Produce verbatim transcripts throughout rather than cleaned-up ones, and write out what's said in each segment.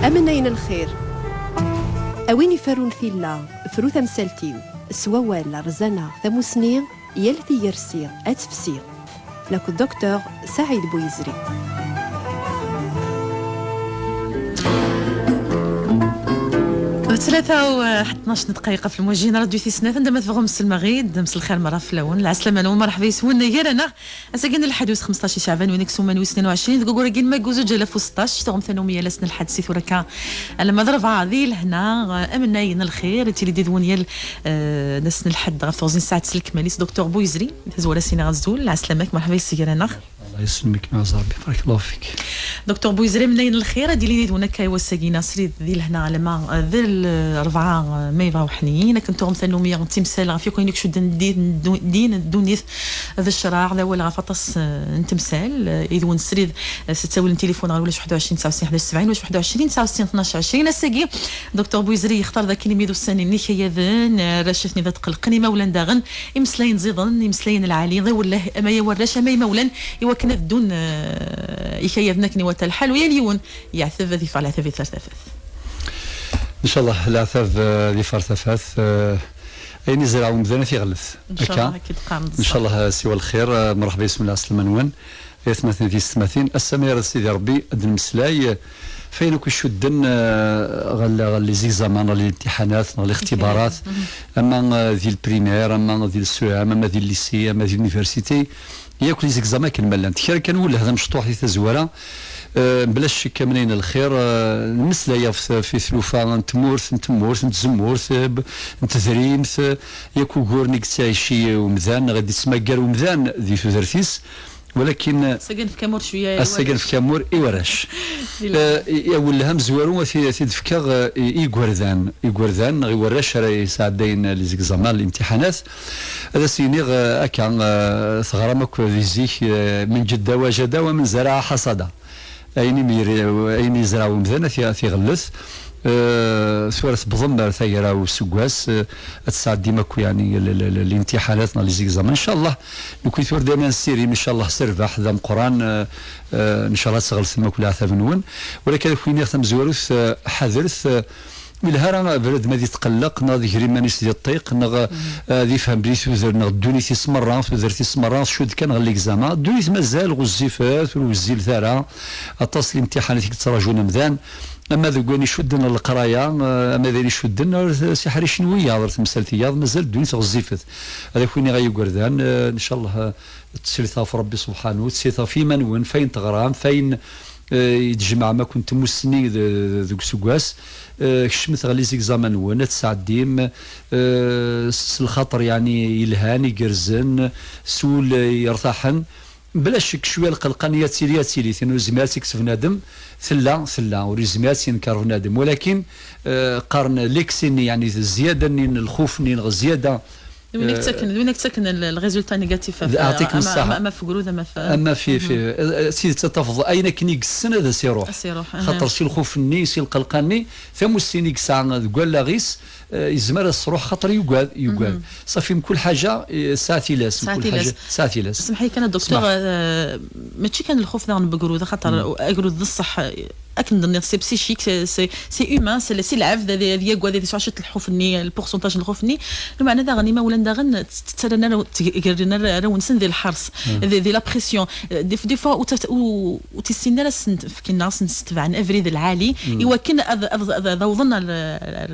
Amanay n lxir. A win iferrun tilla, fru tamsalt-iw, s wawal, rrezana, tamusni, yal tigersi, ad tefsi. Akked Docteur Saɛid Buyezri. Tlata u ḥdac n ddqayeq ɣef lmujihin radyu tis snat, anda ma tebɣum selmeɣ-id, mselxir merra fell-awen, lɛeslama-nwen, merḥba yes-wen gar-aneɣ. Ass-agi n lḥedd wis xemseṭṭac i Ceɛban, win aksum n wis tnin u ɛecrin, deg waggur-agi n maguz uǧ alaf u seṭṭac, tuɣem tanumi yal ass n lḥedd si tura akka alamma d rebɛa di lehna, eh, amnay n lxir, yettili-d yid-wen yal, eh, ass n lḥedd ɣef teɣzi n tsaɛet s lekmal-is, Docteur Buyezri, tazwara s-iniɣ azul, lɛeslama-k, merḥba yes-s gar-aneɣ. Allah yesselmek, ma ẓerbi, barakallahu fik. Docteur Buyezri, amnay n lxir, ad d-ilin yid-wen akka i wass-agi-ina srid di lehna alamma, eh, d l-, rebɛa, eh, ma yebɣa uḥniyin, akken tuɣem tanumi n timsal ɣef yakk ayen i icudden ddin, ddin, ddunit, d ccṛeɛ, d awal ɣef aṭas, eh, n temsal, eh, yid-wen srid, eh, s ttawil n tilifun ɣer ulac waḥed u ɛecrin tesɛa u sittin ḥdac sebɛin, ulac waḥed u ɛecrin tesɛa u sittin tnac ɛecrin. Ass-agi, Docteur Buyezri yextar dakken imi d ussan n yikayaden, eh, arrac atni ad tqelqen imawlan daɣen, imeslayen ẓiḍen, imeslayen lɛali, d awellah, ama ya warrac, ama imawlan, i wakken ad ddun, eh, ikayaden akken iwata lḥal, u yal yiwen yeɛteb ad yeffeɣ leɛtab i tafat. Ncallah, leɛtab, eh, ad yeffeɣ tafat, eh, ayen izreɛ umdan ad t-iɣellet. Ncallah, akka i d-qqaren. Ncallah, eh, siwa lxir, eh, merḥba yes-wen, lɛeslama-nwen. Ay atmaten d yessetmatin, ass-a ma yerra Sidi Ṛebbi ad d-nemmeslay, eh, f ayen akk icudden, eh, ɣer, ɣer les examens, ɣer les imtiḥanat, neɣ lixtibarat, ama, eh, di lprimaire, ama di le CEM, ama di lycée, ama di l'université, yakk les examens akken ma llant. Kra kan welleh d amecṭuḥ di tazwara, eh, bla ccekk amnay n lxir, eh, nemmeslay ɣef, ɣef tlufa n tmurt, n tmurt, n tzemmurt, eh, b-, n tedrimt, eh, yakk uguren i yettɛici umdan, neɣ i d-yettmaggar umdan di tudert-is. Walakin, eh, ass-agi nefka amur cwiya i warrac. Ass-agi nefka amur i warrac. Di lehna. Eh, i, awelleh amezwaru ad t-, ad t-id-fkeɣ, eh, i, i igerdan, igerdan neɣ i warrac ara yesɛeddayen les examens, limtiḥanat. Ad as-iniɣ, eh, akka, eh, teɣram akk di zik, eh, من جد وجد ومن زرع حصد. Ayen i mi-, ayen yezreɛ umdan ad t-, ad t-iɣellet. Eh, tura tewwḍem ar taggara n useggas, eh, ad tesɛeddim akk, yeɛni, l-, l-, l-, limtiḥanat neɣ les examens. Ncallah, nekni tura dayma nessirim, ncallah, s rrbeḥ d ameqqran, eh, eh, ncallah ad tɣelltem akk leɛtab-nwen. Walakin ad ak-iniɣ tamezwarut, eh, ḥadret, eh, Yelha ara bnadem ad yetqelleq, neɣ ad iger iman-is di ṭṭiq, neɣ, eh, ad yefhem belli tudert, neɣ ddunit-is merra, tudert-is merra tcudd kan ɣer l'examen. Ddunit mazal ɣezzifet, ur wezzilet ara. Aṭas n limtiḥanat i yettraǧun amdan. Ama deg wayen icudden ɣer leqraya, eh, ama d ayen icudden ɣer s-, s iḥricen wiyaḍ, ɣer temsalt iyaḍ, mazal ddunit ɣezzifet. Ad ak-iniɣ ay igerdan, eh, ncallah, eh, teslit ɣef Ṛebbi subḥanu, teslit ɣef yiman-nwen, f ayen teɣram, f ayen eh, i d-tjemɛem akk n tmussni de-, de-, deg useggas, eh, kecmet ɣer les examens-nwen, ad tesɛeddim, eh, s, s lxaṭer, yeɛni, yelhan, igerrzen, s wul, eh, yertaḥen. Bla ccek, cwiya lqelqa-nni ad tili, ad tili, tin ur yezmir ad tt-yekkes bnadem, tella, tella, ur yezmir ad tt-yenker bnadem. Walakin, eh, qqaren l'excès-nni, yeɛni, d zzyada-nni n lxuf-nni, neɣ zzyada D win i yettaken, d win i yettaken l-, lrésultat négatif ɣef, d, aɛṭikem ama, ṣṣeḥḥa. Ama, ama f ugrud, ama f, ama fi, fi, eh, eh, tidet ad tafeḍ ayen akken i yessen ad as-iruḥ. As-iruḥ, aha. Xaṭer si lxuf-nni, si lqelqa-nni, tamussin i yesɛa deg wallaɣ-is, eh, yezmer ad s-truḥ xaṭer yugad, yugad. Ṣafi, mkul ḥaǧa, eh, tesɛa tilas, tesɛa mkul ḥaǧa tilas. Tesɛa tilas. Smeḥ-iyi kan, a Docteur, smeḥ. Eh, mačči kan lxuf daɣen n ugrud, xaṭer agrud d ṣṣeḥ, eh, akken d-tenniḍ, c'est psychique, c'est, c'est, c'est humain, c'est, c'est lɛebd, ad, ad yagad, ad yesɛu ciṭ n lxuf-nni, le pourcentage n lxuf-nni. Lameɛna daɣen imawlan daɣen tt-, tt-, ttarran arraw-, ttgeggiren arraw-nsen di lḥers, di, di la pression. Eh, des, des fois, ur tt-, ur, ur tt-issinen ara sen-fken neɣ sen-setbeɛen abrid lɛali, i wakken ad, ad, ad, ad awḍen ar, ar, ar,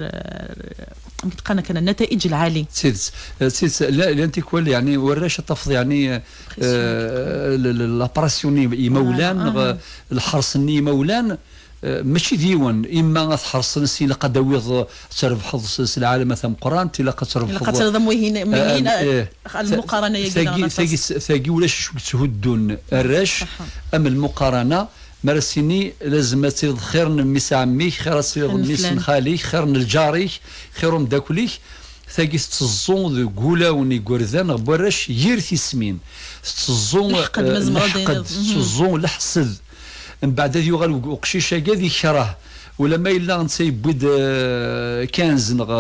amek qqaren akka, nnataij lɛali. D tidet, eh, d tidet, la, llan tikwal, yeɛni, warrac ad tafeḍ, yeɛni, eh, l-, l-, la pression n imawlan, neɣ lḥers-nni imawlan, Eh, mačči d yiwen, imma ad tḥerṣeḍ, s ilaq ad d-tawiḍ, ad trebḥeḍ s, s lɛalama tameqqrant, ilaq ad trebḥeḍ, ilaq ad tiliḍ am wihin, am eh, wihin, eh, eh, lmuqarana-agi tagi, daɣen aṭas. Tagi, tagi ulac acu yetthuddun arrac, ṣaḥa, am lmuqarana, mi ara s-tini, lazem ad tiliḍ xir n mmi-s n ɛemmi-k, xir ad tiliḍ xir n mmi-s n flan, xali-k, xir n lǧar-ik, xir umeddakel-ik, tagi tetteẓẓu deg wulawen n yigerdan neɣ n warrac yir tismin. Tetteẓẓu, leḥqed, eh, ma tzemreḍ leḥqed, tiniḍ. Tetteẓẓu leḥsed. Mbeɛd ad yuɣal u-, uqcic-agi ad ikreh Ulamma yella netta yewwi-d, eh, quinze neɣ,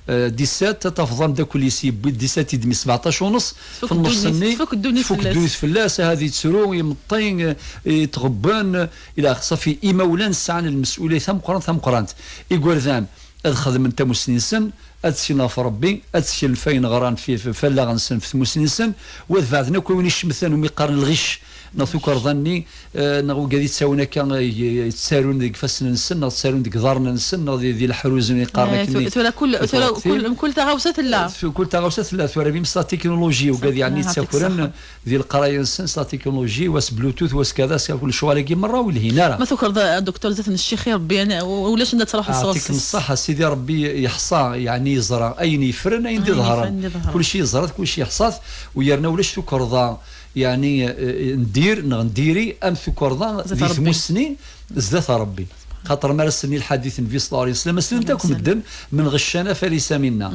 eh, dix-sept, ad tafeḍ ameddakel-is yewwi-d dix-sept et demi, sebɛeṭṭac u nneṣ. Tfuk ddunit, tfuk ddunit fell-as. Tfuk ddunit fell-as, ahat yettru, imeṭṭi, eh, itɣebben, ila axir. Ṣafi, imawlan sɛan lmesuliyat tameqqrant, tameqqrant. Igerdan ad xedmen tamussni-nsen, ad tteklen ɣef Ṛebbi, ad tteklen f ayen ɣran fi, f, f allaɣ-nsen, f tmussni-nsen, u ad beɛden akk win icemten, umi qqaren lɣic, neɣ tukerḍa-nni, eh, neɣ wigad yettawin akka, eh, y-, yettarun deg ifassen-nsen, neɣ ttarun deg iḍarren-nsen, neɣ di, di leḥruz-nni qqaren Eh, akken tu-, tura kul, tura kul, kul taɣawsa tella. Eh, kul taɣawsa tella, tura bimsa la technologie, wigad yeɛni yettakren di leqraya-nsen, s la technologie, wa s Bluetooth, wa s kada, s lecɣal-agi merra ur yelhin ara. Ma tukreḍ, a, a Docteur, zdat n ccix i Rebbi, yani, u-, ulac anda ad truḥeḍ sɣur-s. Yeɛṭikem ṣṣeḥḥa, Sidi Rebbi yeḥṣa, yeɛni yeẓra ayen yeffren, ayen d-iḍehren. Ayen yeffren, d-iḍehren. Kulci yeẓra-t, kulci yeḥṣa-t, u yerna ulac tukerḍa, yeɛni, eh, n dir neɣ n diri am tukerḍa di tmussni zdat Rebbi. Xaṭer mi ara s-nni lḥadit n Nnbi ṣella Llahu ɛalayhi wa sallam, slen-t akk medden, "من غشنا فليس منا."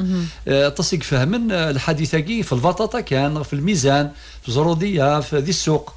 Eh, aṭas i ifehmen, eh, lḥadit-agi f lbaṭaṭa kan, f lmizan, f ẓrudiya, f, di ssuq.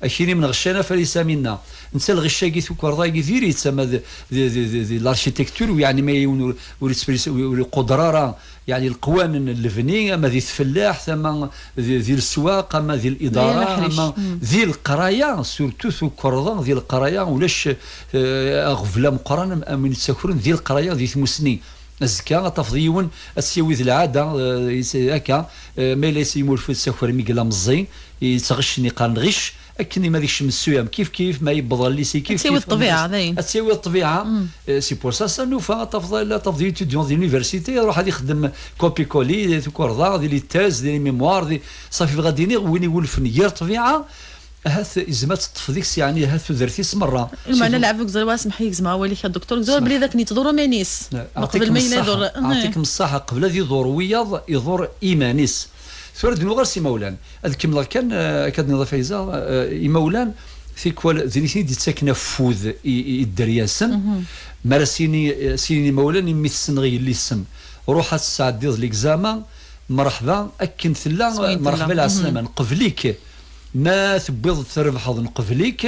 Akini "من غشنا فليس منا." Netta lɣic-agi, tukerḍa-agi diri-tt, ama d, d, d, d, d l'architecture, u yeɛni ma yiwen ur, ur yettfris, ur, ur iquder ara, yeɛni leqwanen n lebni, ama di tfellaḥt, ama di, di leswaq, ama di lidara, ama di leqraya, surtout tukerḍa, di leqraya, ulac, eh, aɣbel ameqqran am, am win yettakren di leqraya, di tmussni. Azekka ad tafeḍ yiwen ad s-yawi d lɛada, eh, yet-, akka, eh, ma yella yemurfed s akermi yella meẓẓi, yettɣiccen, yeqqaren lɣic, akken ma ad ikcem ssuyam kif kif, ma yewweḍ ɣer lycée kif kif. Ad tt-yawi ṭṭbiɛa, dayen. Ad tt-yawi ṭṭbiɛa. Eh, c'est pour ça, ça nufa, ad tafeḍ, ad tafeḍ étudiant d'université, iruḥ ad ixdem copier-coller, di tukerḍa, di les thèses, di les mémoires, di, ṣafi bɣa d-iniɣ, win iwulfen yir ṭṭbiɛa, ahat izmer ad teṭṭef deg-s, yeɛni ahat tudert-is merra. Lmeɛna lɛebd deg uẓawan, semmeḥ-iyi gezmeɣ awal-ik a Docteur, deg uẓawan belli d akken yettḍurru iman-is. Neqbel ma yella iḍurr. Ɛṭikem ṣṣaḥa, qbel ad iḍurr wiyaḍ, iḍurr iman-is. Tura ad nuɣal s imawlan. Ad kemmleɣ kan, eh, akka d-nniḍ a Fayza, eh, imawlan, tikwal, d nitni i d-yettaken afud i, i, i dderya-nsen. Mi ara s-yini, eh, s-yini imawlan, imi tessneɣ yelli-tsen, ruḥ ad tesɛeddiḍ l'examen, mreḥba, akken tella, mreḥba, lɛeslama, nqebl-ik. Ma tewwiḍ trebḥeḍ, nqebl-ik,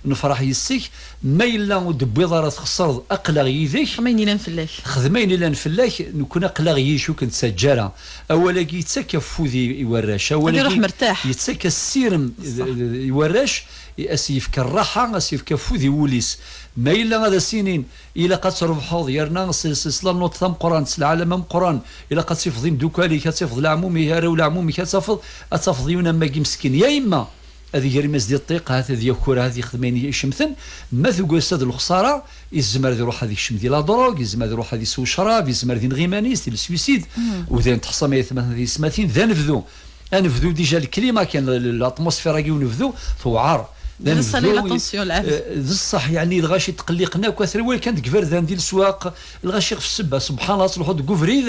nefreḥ yes-k. Ma yella ur d-tewwiḍ ara, txesreḍ, aql-aɣ yid-k. Xdem ayen yellan fell-ak. Xdem ayen yellan fell-ak, nekkni aql-aɣ yid-k, ur k-nettaǧǧa ara. Awal-agi yettak afud i, i warrac. Awal-agi yettak asirem i, i warrac, i, as-yefk rraḥa, as-yefk afud i wul-is. Ma yella ad as-inin, ilaq ad trebḥeḍ, yerna s, s, s la note tameqqrant, s lɛalam ameqqran, ilaq ad tifeḍ imdukal-ik, ad tifeḍ leɛmum-ik, arraw leɛmum-ik, ad tafeḍ, ad tafeḍ yiwen am wagi meskin. Ya yemma, ad iger iman-is di ṭṭiq, ahat ad yaker, ahat yexdem ayen icemten. Ma tugiḍ-as d lexsara, yezmer ad iruḥ ad ikcem di la drogue, yezmer ad iruḥ ad isew ccrab, yezmer ad ineɣ iman-is, di le suicide. U d ayen teḥṣa ma yetmaten d yesmatin, d anebdu. Anebdu, déjà, le climat kan, l-, l-, l'atmosphère-agi unebdu, tewɛer. D anebdu, la tension, lɛebd. Eh, d ṣṣeḥ, yeɛni, lɣaci tqelliqen akk, atan wal kan deg iberdan, di leswaq, lɣaci ɣef ssebba, subḥan Allah, tṛuḥeḍ deg ubrid,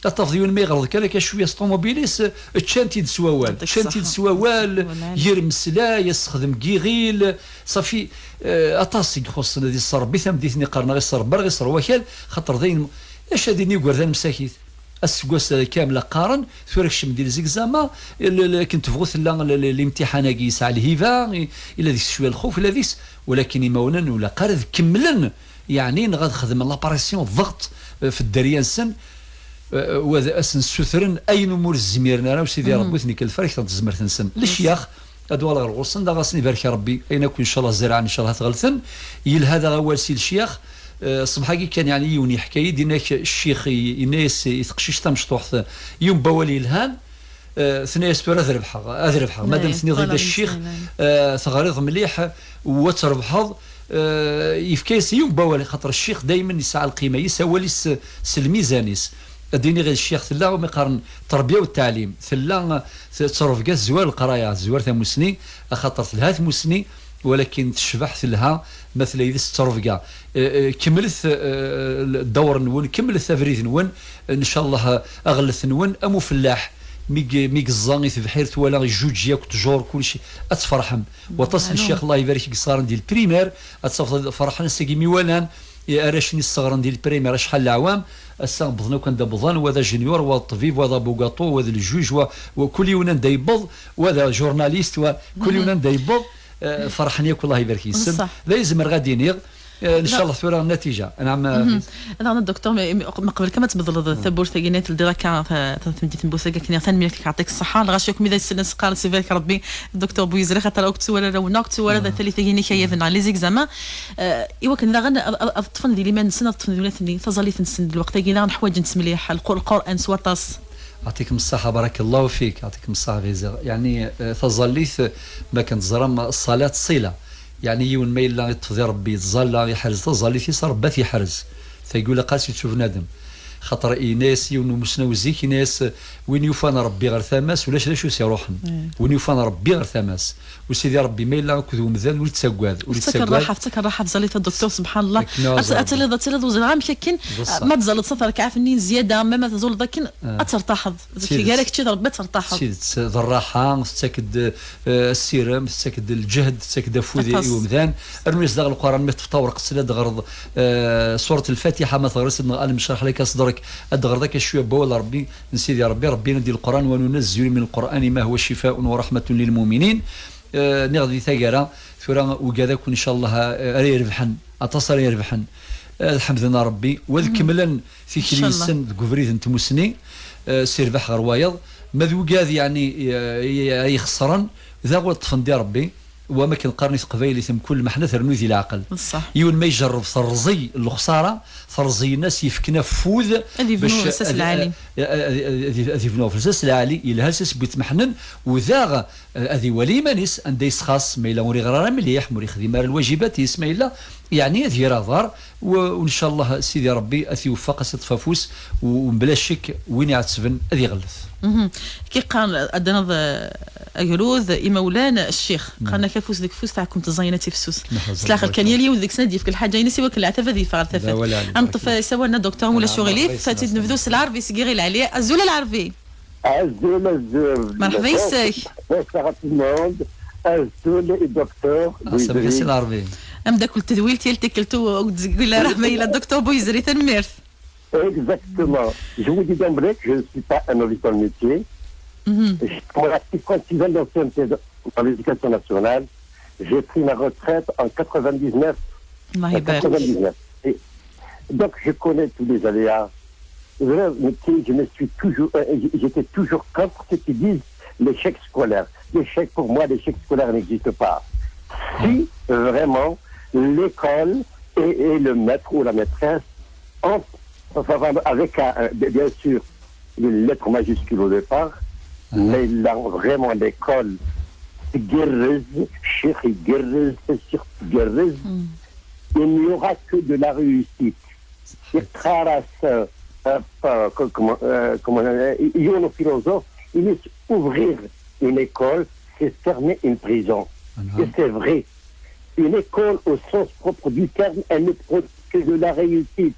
ad tafeḍ yiwen ma iɣelḍ kan akka cwiya s ṭumubil-is, ččan-t-id s wawal. Ččan-t-id s wawal, yir meslay, yessexdem deg yiɣil, ṣafi, eh, aṭas i ixuṣṣen ad iṣṣer Rebbi tameddit-nni qqaren-aɣ iṣṣer berra, iṣṣer wakal, xaṭer d ayen, acu ad inin igerdan msakit? Aseggas kamel qqaren, tura kcem di lzegzama, l-, l-, akken tebɣu tella l-, l-, limtiḥan-agi yesɛa lhiba, i-, ila deg-s cwiya lxuf, ila deg-s, walakin imawlan ur ilaq ara ad kemmlen, yeɛni neɣ ad xedmen la pression, ḍɣeṭ, eh, f dderya-nsen, eh, u ad asen-ssutren ayen umi ur zmiren ara, u Sidi Rebbi ur ten-ikellex ara akter n tezmert-nsen. Lecyax, ad uɣaleɣ ɣer ɣur-sen, daɣ ad asen-ibarek Rebbi, ayen akk ncallah zerɛen, ncallah ad t-ɣelten. Yelha daɣ awal si lecyax, eh, ṣṣbeḥ-agi kan, yeɛni yiwen yeḥka-yi-d, yenna-k ccix, i-, yenna-yas i teqcict tamecṭuḥt, yiwen n wawal yelhan, eh, tenna-yas tura ad rebḥeɣ, ad rebḥeɣ. Madam tenniḍ-id a ccix, eh, teɣriḍ mliḥ, u ad trebḥeḍ, eh, yefka-yas yiwen n wawal, xaṭer ccix daymen yesɛa lqima-is, awal-is s lmizan-is. Ad d-iniɣ i ccix tella, umi qqaren terbiya u ttaɛlim, tella, eh, tettrebga tezwar leqraya, tezwar tamusni, axaṭer telha tmusni, walakin tecbeḥ telha ma tella yid-s ttrebga. Eh, eh, kemmlet, eh, ddawr-nwen, kemmlet abrid-nwen, ncallah, eh, aɣellet-nwen am ufellaḥ, mi g-, mi yeẓẓa i tebḥirt, wala ijuǧ yakk ttjur, kulci, ad tferḥem. Waṭas n ccix, Allah ibarek, i yesɣaren di lprimaire, ad tafeḍ ferḥen ass-agi mi walan, i arrac-nni sseɣren di lprimaire acḥal leɛwam, ass-a wwḍen akk anda wwḍen, wa d ajenyur, wa d ṭṭbib, wa d abugaṭu, wa d ljuj, wa, wa kul yiwen anda yewweḍ, wa d ajurnalist, wa kul yiwen anda yewweḍ, eh, ferḥen yakk, Allah ibarek yes-sen. D ayen zemreɣ ad d-iniɣ. Eh, ncallah tura nnatija. Anɛam. Daɣen a Docteur, mi, mi, mi qbel kan ma tbeddleḍ tawwurt-agi-nni teldiḍ akka ta-, ta-, tamdint n Busaga, akken tanemmirt-ik, yeɛṭik ṣṣeḥḥa. Lɣaci akk mi d ay sellen ad s-qqaren si bak Rebbi, Docteur Buyizri, xaṭer ur k-ttwala ara winna, ur k-ttwala ara tallit-agi-nni ikayaden, les examens. Eh, i wakken daɣen ad, ad, ad ṭṭfen di liman-nsen, ad ṭṭfen di ddunit-nni, taẓallit-nsen d lweqt-agi daɣen ḥwaǧen-tt mliḥ, lqu-, Lqur'an s waṭas. Yeɛṭikem ṣṣeḥḥa, barakallahu fik, yeɛṭikem ṣṣeḥḥa, Buyizri. Yeɛni, eh, taẓallit, eh, ma kan teẓram, ṣṣalat ṣila. Yeɛni yiwen ma yella iṭṭef di Rebbi, yettẓalla, iḥrez taẓallit-is, Rebbi ad t-iḥrez. Tagi ur ilaq ara ad tt-yettu bnadem. Xaṭer yenna-yas yiwen n umusnaw zik, yenna-yas, win yufan Rebbi ɣer tama-s, ulac d acu s-iruḥen. Win yufan Rebbi ɣer tama-s. U Sidi Rebbi ma yella akked umdan ur yettaggad, ur yettaggad. Tettak rraḥa, tettak rraḥa tẓallit a Docteur, subḥan Allah. Akken ad, ad tiliḍ, ad tiliḍ ur ẓriɣ amek akken, ma tẓalleḍ s terkaɛt-nni n zzyada, ma, ma tẓuleḍ akken, ad tertaḥeḍ. Gar-ak d Rebbi ad tertaḥeḍ. D tidet, d rraḥa, tettak-d, eh, asirem, tettak-d lǧehd, tettak-d afud i, i umdan. Rnu-yas daɣ Lquran, mi teṭṭef tawerqet ad d-teɣreḍ, eh, surat Lfatiḥa, ma teɣriḍ-tt ad d-, alam yecrah laka sadrak, ad d-teɣreḍ akka cwiya n wawal Rebbi, n Sidi Rebbi, Rebbi yenna-d di Lquran, wa nunazzilu min Lqurani ma huwa cifa'un wa rahmatun lil muminin. Eh, niɣ di taggara, tura ugad akk, ncallah, eh, ara irebḥen, aṭas ara irebḥen, eh, ad ḥemden Rebbi, u ad kemmlen tikli-nsen deg ubrid n tmusni, eh, si rrbeḥ ɣer wayeḍ. Ma d ugad, yeɛni, eh, ara ixesren, daɣ ad ṭṭfen di Rebbi, wa ma akken qqaren i teqbaylit, mkul lmeḥna ternu di leɛqel. Yiwen ma ijerreb terẓi n lexsara, terẓi-ines yefken afud ad ibnu bac s as ad, lɛali. Ad, ad, ad, ad ibnu ɣef lsas lɛali, yelha lsas bu tmeḥnen, u daɣ ad iwali iman-is anda yesxaṣ, ma yella ur iɣri ara mliḥ, ma ur yexdim ara lwajibat-is, ma yella, yeɛni ad yerr aḍar, u, u ncallah Sidi Rebbi ad t-iweffeq, ad s-iṭṭef afus, u, u mebla ccek win iɛettben ad iɣellet. Ki qqaren ad d-tiniḍ, eh, agrud, imawlan, ccix. Qqaren-ak afus deg ufus, taɛkumt ẓẓayna tifsus. S laxer kan, yal yiwen deg-sen ad d-yefk lḥaǧa-ines i wakken leɛtab ad yeffeɣ ɣer tafat. Ad neṭṭef, eh, isawalen a Docteur, ma ulac aɣilif, ad t-id-nebdu s Lɛerbi seg Iɣil Ɛli. Azul a Lɛerbi. Azul, azul. Merḥba yes-k. Bonsoir à tout le monde. Azul i Docteur Buyizri. Ameddakel n tedwilt, yal tikkelt ur, ur k-d-zeggal ara, ma yella Docteur Buyizri, tanemmirt. Exactement. Je vous dis d'emblée que je ne suis pas un novice dans le métier. J'ai commencé trente-six ans d'ancienneté dans l'éducation nationale. J'ai pris ma retraite en quatre-vingt-dix-neuf. En quatre-vingt-dix-neuf. Et donc, je connais tous les aléas. Vrai, mais tu sais, je me suis toujours, euh, j'étais toujours contre ceux qui disent l'échec scolaire. L'échec, pour moi, l'échec scolaire n'existe pas. Si vraiment l'école et, et le maître ou la maîtresse ont, enfin, vraiment, avec un, un, bien sûr une lettre majuscule au départ, mais là, vraiment, l'école, tgerrez, ccix igerrez, tessirt tgerrez, il n'y aura que de la réussite. Yeqqar-as, euh, euh, comment, euh, comment, euh, yiwen ufilozof, il dit, ouvrir une école, c'est fermer une prison. Et c'est vrai. Une école au sens propre du terme, elle ne produit que de la réussite.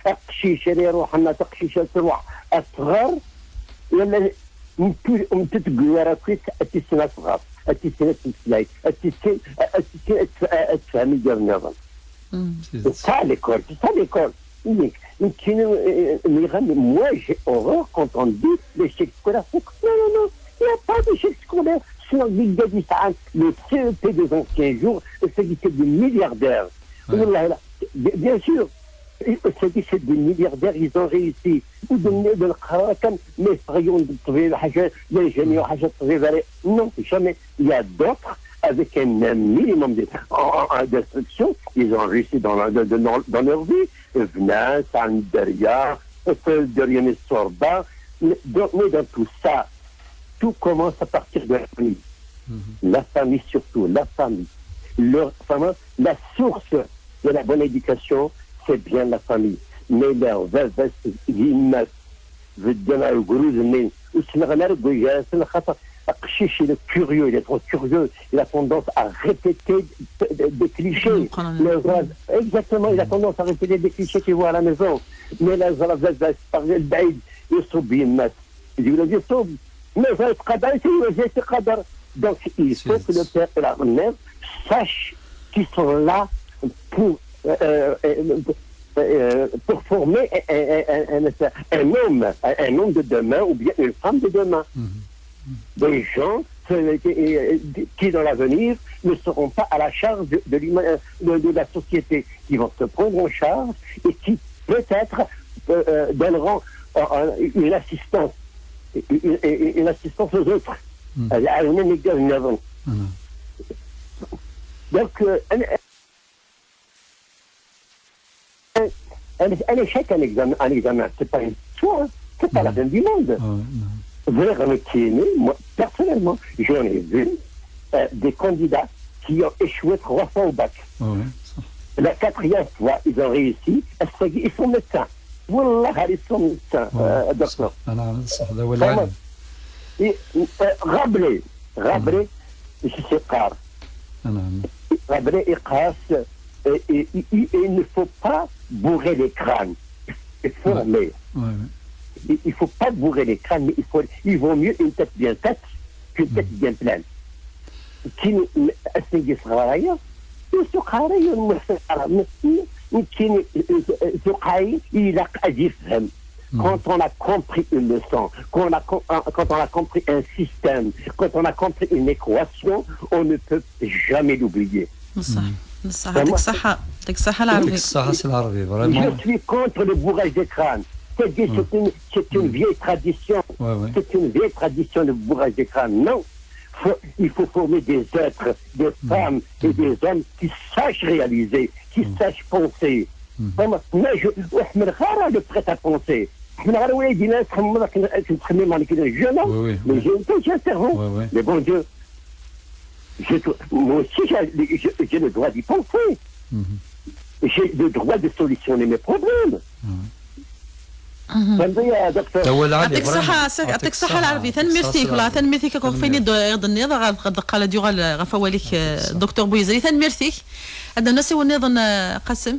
Aqcic ara iruḥen, taqcict ad truḥ, ad tɣer, wala m tu-, m tettgwi ara kkit, ad tissin ad tɣer, ad tissin ad tmeslay, ad tissin, ad tissin ad tf-, ad tefhem igad nniḍen. C'est ça l'école, c'est ça l'école. Nekk, nekkini, euh, nniɣ-am, moi, j'ai horreur quand on dit l'échec scolaire. Non, non, non, il n'y a pas d'échec scolaire. Sinon, les gars, ils sont le C E P des anciens jours, c'est des milliardaires. Wallah, là, bi-, bien sûr, c'est des, c'est des milliardaires, ils ont réussi. Ou de, de, de, mais soyons de trouver l'ingénieur, non, jamais. Il y a d'autres avec un, un minimum de, en, en, en d'instruction, ils ont réussi dans, la, de, de, dans, dans leur vie. Vnas, Andaria, Dorian Sorba. Mais dans, mais dans tout ça, tout commence à partir de la famille. La famille surtout, la famille. Le, vraiment, la source de la bonne éducation, c'est bien la famille. Mais leur vivesse, bedden agrud-nni, ur ttnaɣen ara deg wagar-nsen, xaṭer aqcic, il est curieux, il est trop curieux, il a tendance à répéter des, des, des clichés. Exactement, il a tendance à répéter des clichés qu'il voit à la maison. Mais là, par le بعيد, يصب يمات. يقول لك يصب. Mais ça, يتقدر، يصب، يتقدر. Donc, il faut que le père et la mère sachent qu'ils sont là pour, euh, euh, euh, pour former un, un, un, un, un homme, un, un homme de demain ou bien une femme de demain. Des gens euh, qui, euh, qui, dans l'avenir, ne seront pas à la charge de, de l'humain-, de, de la société, qui vont se prendre en charge et qui, peut-être, euh, euh, donneront, euh, euh, une assistance, une, une- une assistance aux autres. Mhm. Euh, à une anecdote, une avant. Mhm. Donc, euh, un, un, un échec, un examen, un examen, c'est pas une histoire, hein. C'est pas la fin du monde. Ouais, non. Vraiment, qui est né, moi, personnellement, j'en ai vu euh, des candidats qui ont échoué trois fois au bac. Ouais, ouais, ça. La quatrième fois, ils ont réussi. Est-ce qu'ils sont médecins ? Wallah, ils sont médecins, Ouais, euh, ça. docteur. أنا صح، هذا هو Vraiment. العالم. Et, euh, Rabelais, Rabelais, je sais pas. أنا Rabelais, il casse, et, et- et- et il ne faut pas bourrer les crânes. Il faut, Ouais. mais Ouais, ouais. il, il faut pas bourrer les crânes, mais il faut, il vaut mieux une tête bien faite qu'une tête bien pleine. كي نسقي صغاريا، يسوق عليا المسألة، كي يسوق عليا إلى أجي يفهم. Quand on a compris une leçon, quand on a, com- quand on a compris un système, quand on a compris une équation, on ne peut jamais l'oublier. بصح بصح يعطيك الصحة، يعطيك الصحة يعطيك العربي. الصحة سي العربي، Je vraiment. Suis contre le bourrage des crânes. C'est c'est une, c'est une vieille tradition. Ouais, ouais. C'est une vieille tradition de bourrage des crânes. Non. Faut- il faut former des êtres, des femmes et des hommes qui sachent réaliser, qui sachent penser. Vraiment, mais je, وحنا غير le prêt-à-penser. حنا غير وليدينا تخمم، كنتخمم أنا كده jeune homme, Oui, oui, mais oui. j'ai une pensée, sincèrement. Ouais, ouais. Mais bon Dieu, je, moi aussi j'ai j'ai- j'ai le droit d'y penser. Mhm. J'ai le droit de solutionner mes problèmes. فهمت يا دكتور؟ هو العالي، يعطيك الصحة vraiment. سي- يعطيك الصحة الصحة، العربي، يعطيك الصحة تنميرتيك والله، العربي. تنميرتيك كون فيني يضنيض غدقال ديوغال غفواليك الدكتور بويزري، تنميرتيك. عندنا ناس يونيضن قاسم،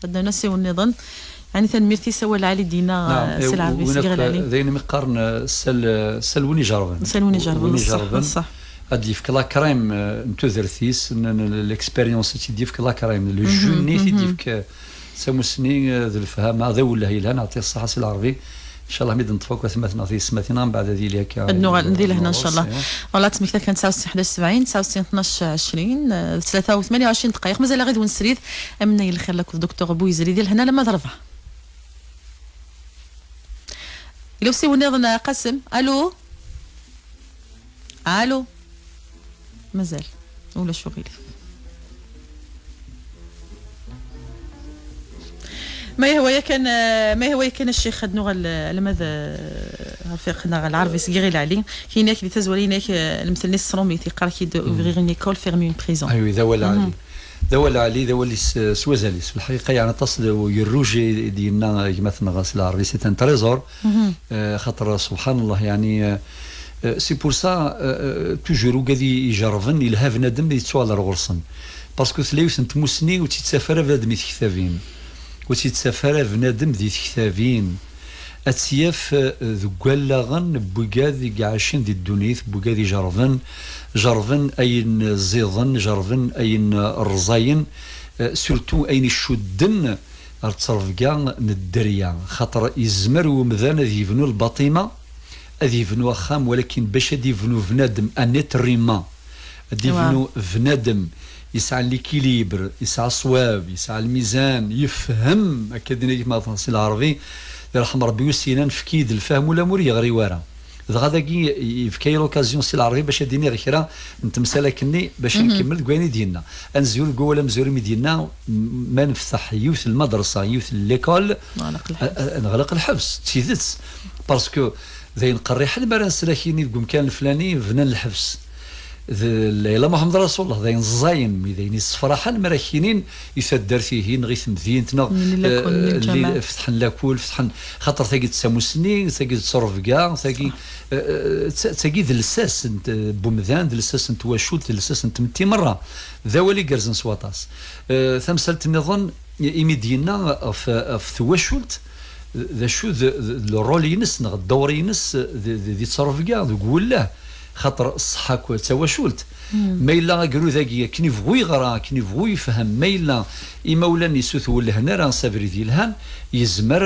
عندنا ناس يونيضن يعني تنميرتي سوى العالي دينا نعم، سي العربي وين سيغير ق- العالي. داين مقارن سل سل وين يجربن. سل وين يجربن، وين بصح، يجربن. بصح. هاد يفك لا كريم، آه، نتو درتيس، ن- ن- l'expérience تي ديفك لا كريم، لو جوني تي ديفك، آه، سموسني، آه، ذو الفهامة، هذا ولا هي لها، نعطيه الصحة سي العربي. إن شاء الله ميد نطفوك وثماتنا في سماتنا، من بعد هذه ليك. نوغال ندير هنا إن شاء الله. والله تسميك كانت تسعة وستين حداش سبعين، تسعة وستين اثناش عشرين، آه، ثلاثة وثمانية وعشرين دقائق. مازال غير ونسريد، أمنا يلخير لك الدكتور بويزري ديال هنا لما ضربة. لو سي ونيضن قاسم. ألو. ألو. مازال. ولا شو غير. ما هو يا كان، ما هو يا كان الشيخ خدنو غل لماذا رفيقنا العربي سقيري العلي كاين ياك دي تزوالين ياك المثل نيس صرومي تيقرا كي دو اوفرير اون ايكول فيرمي اون بريزون. ايوه، ذا ولا علي. ذا ولا علي، ذا ولا س- سوازاليس. في الحقيقة يعني تصل يروجي دينا جماعتنا سي العربي سي ان تريزور. آه، خاطر سبحان الله يعني، آه، آه، سي بور سا، آه، آه، توجور وكاد يجربن يلها بنادم يتسوال غرسن. باسكو تلايوت نتموسني وتتسافر بنادم يتكتابين. وتتسافر بنادم دي تكتابين. أتياف، آه، ذو قال لغن بوكاد يعيشن دي الدنيا، بوكاد يجربن، جربن أين زيضن، جربن أين رزاين، آه، سورتو أين يشدن. Ar ttrebga n dderya, xaṭer yezmer umdan ad yebnu lbaṭima, ad yebnu axxam, walakin bac ad yebnu bnadem, un être humain, ad yebnu bnadem yesɛan l'équilibre, yesɛa ṣṣwab, yesɛa lmizan, yefhem, akka d-yenna gma Faṣil Ɛerbi, yerḥem Rebbi, ur s-yenna nefk-iyi-d lfahem ula ma ur yeɣri wara. Dɣa dagi yefka-yi l'occasion si Ɛerbi bac ad d-iniɣ kra n temsal akkenni bac ad nkemmel deg wayen i d-yenna. Ad nezwir deg wawal amezwaru mi d-yenna, m- ma nefteḥ yiwet n lmadrasa, yiwet n l'école, Neɣleq a- a- neɣleq lḥebs, d tidet. Parce que d ayen qerriḥen mi ara nesla kini deg umkan leflani bnan lḥebs. D Lɛila Muḥemmed Rasulullah, d ayen ẓẓayen, mi d ayen yessefraḥen mi ara kinin i taddart-ihin neɣ i temdint neɣ, Min lakul, eh, min li- ǧamaɛ. Fetḥen lakul, fetḥen, xaṭer tagi d tamusni, tagi d ttrebga, tagi, eh, eh, d ta- tagi d lsas n t- n umdan, d lsas n twacult, d lsas n tmetti merra. D awal igerrzen s waṭas. Eh, tamsalt nniḍen, imi d-yenna ɣef, ɣef twacult, d acu d, d, d le rôle-ines neɣ ddawr-ines di, di, di ttrebga, deg uwelleh, xaṭer ṣṣeḥḥa akk d tawacult. Ma yella agrud-agi akken ibɣu yeɣra, akken ibɣu yefhem, ma yella imawlan-is ur t-wellhen ara s abrid yelhan, yezmer,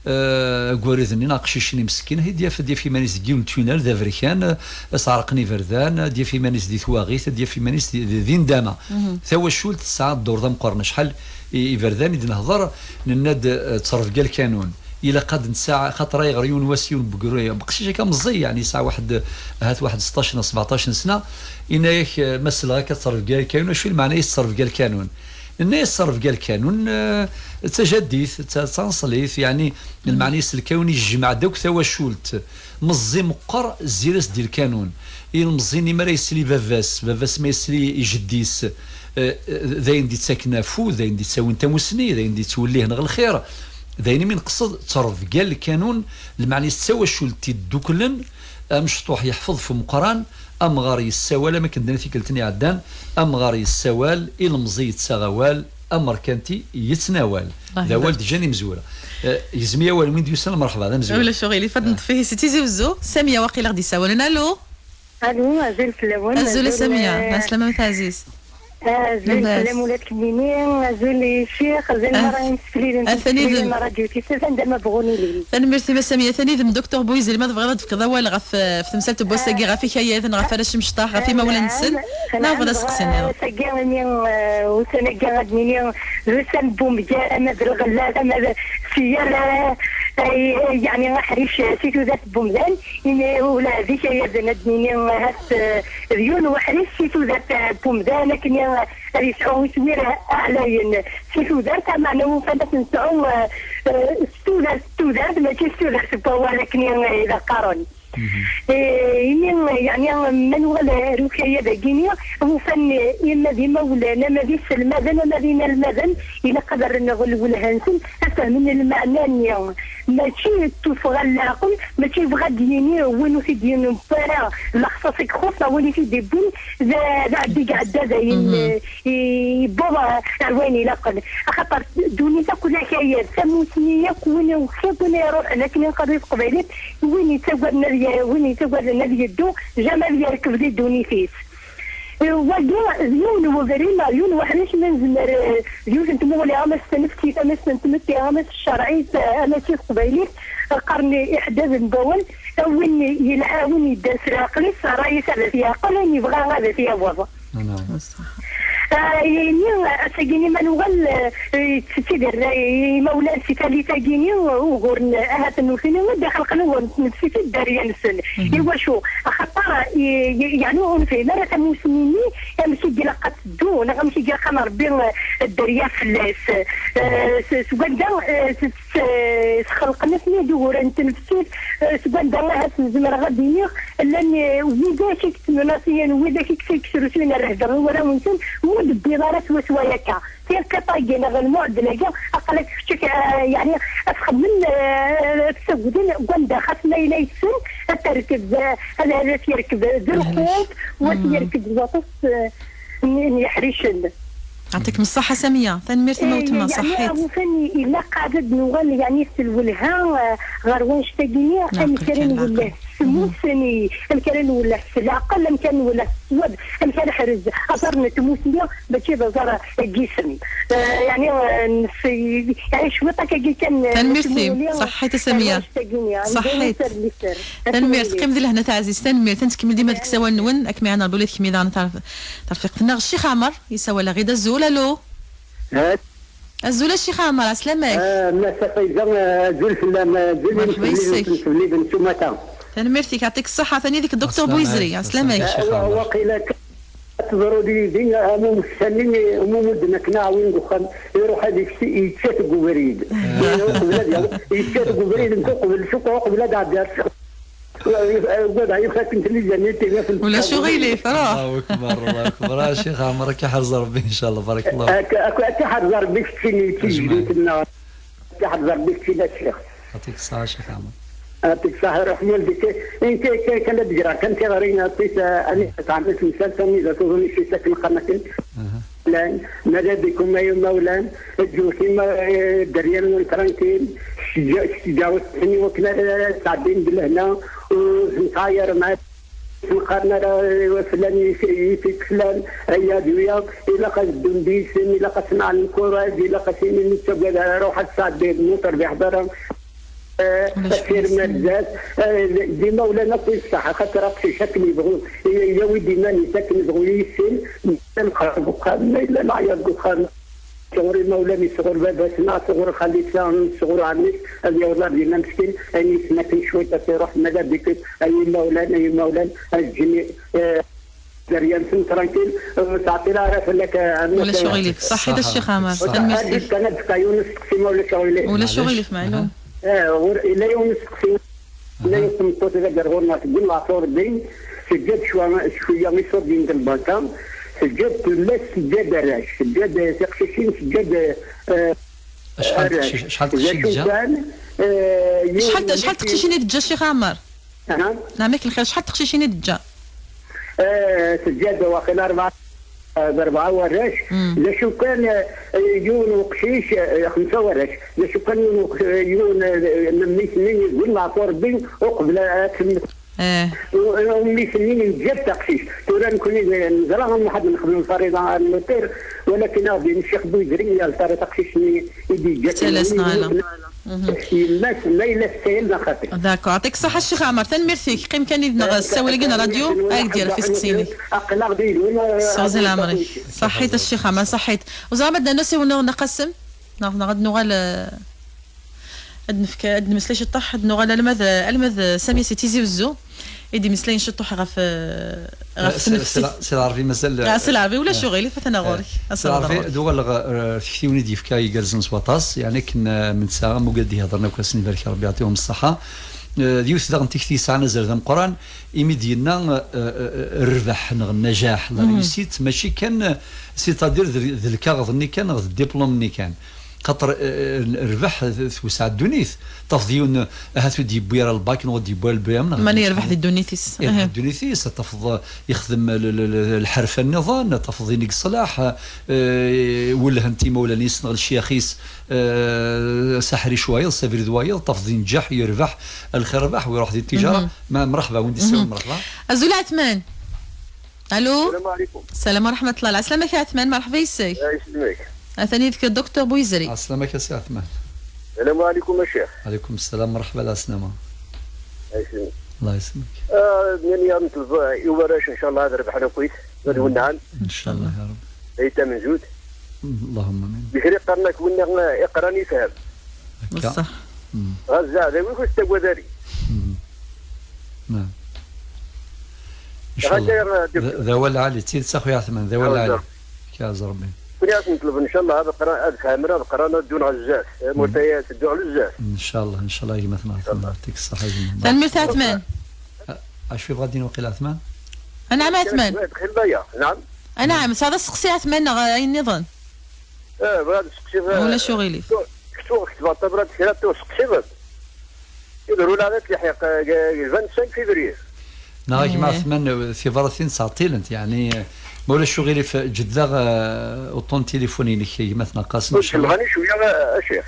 eh, Eh, agurid-nni neɣ aqcic-nni meskin, ad yaf, ad yaf iman-is deg yiwen n tunnel d aberkan, eh, ad s-ɛerqen iberdan, ad yaf iman-is di twaɣit, ad yaf iman-is di, di, di ndama. Tawacult tesɛa ddur d ameqqran. Acḥal i, iberdan i d-nehḍer, nenna-d, eh, ttrebga lkanun. Ilaq ad nesɛa, xaṭer ayɣer yiwen wass, yiwen n wegru-, beqcic akka meẓẓi, yeɛni yesɛa waḥed, ahat waḥed seṭṭac neɣ sebɛeṭṭac n sna, yenna-yak, eh, ma selleɣ akka ttrebga lkanun, acu i lmeɛna-is ttrebga lkanun? Nna-yas ttrebga lkanun, eh, d tajaddit, d ta-, d taneṣlit, yeɛni lmeɛna-is lkanun yejmeɛ-d akk tawacult, meẓẓi meqqer, zzir-as-d i lkanun. Ilemẓi-nni mi ara yesli baba-s, baba-s ma yesli i jeddi-s, eh, d ayen d-ittaken afud, d ayen d-ittawin tamusni, d ayen d-ittwellihen ɣer lxir, d ayen imi neqsed ttrebga lkanun, lmeɛna-is d tawacult idduklen, amecṭuḥ yeḥfeḍ f umeqqran, amɣar yessawal, am akken d-nnan tikkelt-nni iɛeddan, amɣar yessawal, ilemẓi yettaɣ awal, amerkanti yettnawal. D awal d-ǧǧan imezwura. Eh, gezmi awal win d-yusan, lmerḥba, d amezwura. Ulac uɣilif, ad neṭṭef ihi si Tizi Wezzu. Samiya waqil aɣ-d-isawalen. Alo? Alo, azul fell-awen. Azul a Samiya, eh, ɛeslama a Taɛzizt. Azul fell-am ula d kemmini, azul i ccix, azul i merra imsefliden, atan yid-m. Ṛadyu Tiset, anda ma bɣun ilin. Tanemmirt-im a Samiya, atan yid-m Docteur Boizri, ma tebɣiḍ ad d-tefkeḍ awal ɣef, eh, ɣef temsalt n wass-agi, ɣef ikayaden, ɣef warrac imecṭaḥ, ɣef imawlan-nsen, neɣ bɣiḍ ad s-tqesin-iḍ? Ass-agi imi, eh, ussan-agi ad nini d ussan n wemger, ama d lɣella, ama d si yal, eh, eh, yeɛni aḥric, eh, si tudert n wemdan, imi ula d ikayaden ad nini ahat, eh, d yiwen uḥric si tudert, eh, n wemdan, akken, eh, ad yesɛu iswir ɛlayen si tudert, ameɛna ufan ad t-nesɛu, eh, eh, s tudert, s tudert, mačči s tudert n wawal akken i la qqaren. Eh, imi, yeɛni, ma nuɣal ar ukayad-agi-ni, ufan, eh, ima d imawlan, ama d iselmaden, ama d inalmaden, ilaq ad rren ɣer lwelha-nsen, ad fehmen lmeɛna-nni. Mačči d tuffɣa n leɛqel, mačči yebɣa ad d-yini win ur t-id-yewwi ara lexṣaṣ i ixuṣṣ, neɣ win i t-id-iwwin d, d aɛeddi i iɛedda dayen, eh, i-, yewweḍ ar wayen ilaqen. Axaṭer ddunit akk d akayad, tamusni akk, win akk, win iruḥen akken i nqerri s teqbaylit, win yettagaden ad y-, win yettagaden ad yeddu, jamais ad yerkeb di ddunit-is. Eh, wagi d yiwen n webrid neɣ yiwen n weḥric ma nezmer, eh, d yiwet n tmuɣli, ama s tnefsit, ama s tmetti, ama s tcerɛit, eh, ama s teqbaylit, qqaren iḥeddaden n wawal, a win yelha, a win yeddan s leɛqel-is, ṛṛay-is ad t-yeɛqel, ayen yebɣa ad t-yaweḍ. Ah, ini, ass-agi-ni ma nuɣal, eh, yettidir, eh, imawlan si tallit-agi-ni, ugur n, ahat nutni, wid ixelqen ugur n tnefsit i dderya-nsen. Iwacu? Axaṭer, i, i, yeɛni ur nefhim ara tamusni-nni, amek i ilaq ad teddu, neɣ amek i ilaq ad nṛebbi, eh, dderya fell-as. Eh, s, s wanda, eh, s, s, sxelqen-asen-id uguren n tnefsit, eh, seg wanda ahat zemreɣ ad d-iniɣ, llan, eh, widak i yettmenasiyen, widak i yesrusuyen rrehba i warraw-nsen, ur d-wwiḍ ara swaswa akka. Tirkiṭ-agi neɣ lmuɛdel-agi, aql-ak kečč, eh, yeɛni, ad txemmem, eh, ad tsagden deg wanda xas ma yella yessen, ad terked, eh, ad, ad t-yerkeb d lxuṭ, u ad t-yerkeb d waṭas, eh, n, n yeḥricen. Yɛṭikem ṣṣeḥḥa Samiya, tanemmirt i ma wetma, ṣaḥḥit. Awufan ilaq ad nuɣal, yeɛni, s lwelha, eh, ɣer wanect-agi-nni, amek ara nwelleh s tmusni, amek ara nwelleh s leɛqel, amek ara nwelleh s ṣṣwab, amek ara neḥrez aẓar n tmusni, mačči d aẓar n yisem. Eh, yeɛni, eh, nes-, yeɛni cwiṭ akkagi kan, eh, tanemmirt-im, ṣaḥḥit a Samiya. Ṣaḥḥit. Tanemmirt, qqim di lehna taɛzizt, tanemmirt, ad nettkemmil dima deg usawal-nwen, ad kem-iɛan Rebbi ula d kemmi daɣen tar-, tarfiqt-nneɣ. Ccix Ɛmer, yessawal-aɣ-id, azul, alo. Azul a Ccix Ɛmer, ɛeslama-k. Ah, Massa Fayza, ah, azul fell-am, ah, azul. Merḥba yis-k. Imsefliden s umata. Tanemmirt-ik, yeɛṭik ṣṣeḥḥa, atan yid-k Docteur Boizri, ɛeslama-k. Ɛeslama-k, Ccix Ɛmer. Ah, wa-, waqila kan tḍerru-d yid-i, ah, am umeksa-nni, am umudden akken aɛwin deg uxxam, iruḥ ad yeks-, yettat deg ubrid. Ah. Uqbel ad yaweḍ, yettat deg ubrid, nekk uqbel, cukkeɣ uqbel ad ɛeddi ar Ugadeɣ yufa-ken tlizanit. Ulac uɣilif, ruḥ. Allahu akbar, Allahu akbar. Ah, Ccix Ɛmer, ad k-iḥrez Rebbi, ncallah. Barakallah. Ak-, ak-, ad k-iḥrez Rebbi keččini d tijdit-nneɣ. Ad k-iḥrez Rebbi keččini a Ccix. Yeɛṭik ṣṣeḥḥa a Ccix Ɛmer. Yeɛṭik ṣṣeḥḥa, ruḥ yal dik. Nekk kan, kan ad d-greɣ kan tiɣri, yeɛṭik, eh, ani tɛemmet temsalt, anida tuḍen i ccit akken qqaren akken. Aha. Llan, mada bikum ay imawlan, ǧǧut ima-, eh, dderya-nwen tranquille, sǧa-, sǧawet-ten i wakken ara sɛeddin d lehna, ur ttɛayaren ara, ttnqaren ara, eh, flan i, i tikeslan, ay aduya, ilaq ad ddun d yisem, ilaq ad sneɛlen kuraz, ilaq ad s-inin ur ttagad ara, ruḥ ad tesɛeddiḍ, ma ur terbiḥeḍ ara. Asirem ar zdat, d imawlan akk i ṣṣeḥ, axaṭer aqcic akken yebɣu yawi-d iman-is, akken yebɣu yissin, ma yella lxer deg uxxam, ma yella leɛyaḍ deg uxxam, sɣur imawlan-is, sɣur baba-s, neɣ sɣur xali-s, neɣ sɣur ɛemmi-s, ad yaweḍ ar dinna meskin, ayen yessen akken cwiṭ ad t-iruḥ, ma d abikit, ay imawlan, ay imawlan, ad ǧǧen, eh, Derya-nsen tranquille, ur teɛṭil ara fell-ak, eh, a Ulac aɣilif. Ṣaḥit a Ccix Ɛmer. Tanemmirt-ik. Kan ad d-fkeɣ yiwen usteqsi, ma ulac aɣilif. Ulac aɣilif, meɛlum. Eh, ɣur-, yella yiwen usteqsi. Yella yiwet tmeṭṭut d agerɣur-nneɣ, teggul leɛfu Rebbi, teǧǧa-d cwa-, cwiya iṣurdiyen n lbanka, teǧǧa-d tullas, teǧǧa-d arrac, teǧǧa-d tiqcicin, teǧǧa-d, eh, Acḥal n arrac. Teqcic-, acḥal n teqcicin d acu teǧǧa? Kan, eh, yiwen Acḥal n, acḥal n teqcicin i teǧǧa Ccix Ɛmer? Aha. Neɛmek lxir, acḥal n teqcicin i d-ǧǧa? Eh, teǧǧa-d waqila rebɛa, eh, d rebɛa warrac. Mm. D acu kan, eh, yiwen uqcic, eh, xemsa warrac. D acu kan yiwen uq-, yiwen, eh, n mmi-s-nni yeggul leɛfu Rebbi uqbel ad temmut. Eh. U-, u-, mmi-s-nni yeǧǧa-d taqcict. Tura nekni d-, neẓra am ḥedd nexdem lfariḍa ar nuṭir, walakin a ɣ-d-yini Ccix Buyzri, yal tara taqcict-nni i d-yeǧǧa. Tettalas neɣ ala? Mhm. Yemma-s ma yella tessayal neɣ xaṭi. D'accord. Yeɛṭik ṣṣeḥḥa a Ccix Ɛmer, tanemmirt-ik. Qqim kan yid-neɣ, eh, ssawal-agi n ṛṛadyu, ad ak-d-yerr ɣef isteqsiyen-ik. Aql-aɣ di yiwen, eh, Sɛuẓi leɛmer-ik. Ṣaḥit a Ccix Ɛmer, ṣaḥit. Ur ẓriɣ ma ad d-nernu asiwel n Nna Qasem, neɣ, neɣ ad nuɣal, eh, ad nefk, ad nemmeslay ciṭṭaḥ, ad nuɣal alma d, alma d Sami si Tizi Wezzu. I d-imeslayen ciṭuḥ ɣef, eh, ɣef tnefsit. Si Lɛerbi mazal. Ah, Si Lɛerbi, ulac uɣilif, atan ɣur-k. Si Lɛerbi, ad uɣaleɣ, eh, tiktiwin i d-yefka igerrzen s waṭas, yeɛni akken, eh, ma nesɛa amugad d-ihedren akk, ad sen-ibarek Rebbi, yeɛṭihum ṣṣeḥḥa. Eh, d yiwet daɣen tikti yesɛan azal d ameqqran, imi d-yenna, eh, eh, rrbeḥ neɣ nnajaḥ, la réussite, mačči kan, eh, c'est-à-dire d, d lkaɣeḍ-nni kan neɣ d diplôme-nni kan. Xaṭer, eh, eh, rrbeḥ, eh, tewseɛ ddunit. Tafeḍ yiwen, eh, ahat ur d-yewwi ara lbak, neɣ ur d-yewwi ara le B M, neɣ mani yerbeḥ di ddunit-is. Yerbeḥ di ddunit-is, ad tafeḍ, eh, yexdem l-, l-, l-, lḥerfa nniḍen, ad tafeḍ inek ṣṣlaḥ, eh, welhen-t imawlan-is, neɣ lecyax-is, eh, s aḥric wayeḍ, s abrid wayeḍ, tafeḍ inǧeḥ, yerbeḥ, lxir rbeḥ, u iruḥ di ttijara. Ma, mreḥba, win d-isawlen, mreḥba. Azul a Ɛetman. Alo. Salam ɛlikum. Salam wa rahmatullah. Ɛeslama-k a Ɛetman, merḥba yes-k. Ɛeslama-k. Atan yid-k Docteur Buyzri. Ɛeslama-k a Si Ɛetman. Salam ɛlikum a Ccix. Ɛlikum salam, merḥba, ɛeslama. Ɛeslama. Allah yesselmek. Ah, nnan-iyi ad neṭleb i warrac, ncallah ad rebḥen akkit, ad wennɛen. Ncallah ya Rebbi. Ay tamenzut. Allahumma amin. Dikri qqaren-ak winna iqran ifhem. Akka. Bessah. Ɣas zeɛdawi ur tettagad ara. Naam. Ncallah. D, d awal lɛali, d tidet a xuya Ɛetman, d awal lɛali. Fkiɣ-as Rebbi. Kuni ad neṭleb ncallah ad qran, ad fhmen, ad qran, ad ddun ɣer zdat. Tamurt-aya teddu ɣer zdat. Ncallah, ncallah a gma-tneɣ Ɛetman, yeɛṭik ṣṣeḥḥa a gma. Tanemmirt a Ɛetman. Acu yebɣa ad d-yini waqila Ɛetman? Anɛam a Ɛetman. Bɣiɣ ad xil baya, naam. Anɛam, tesɛiḍ asteqsi a Ɛetman neɣ ayen nniḍen? Eh, bɣiɣ ad seqsiɣ, eh, ulac uɣilif. Ktu-, ktu-, ketbeɣ tabrat kra tu seqsiɣ-d. Iḍru la deg leḥiq, eh, deg le vingt-cinq février. Neɣ a gma Ɛetman, eh, tibratin ttɛeṭṭilent, yeɛni, eh, ma ulac uɣilif, eh, ǧǧed-aɣ, eh, uṭṭun n tilifun-inek, a gma-tneɣ Qasem. Ur cemɣani cwiya, eh, a Ccix.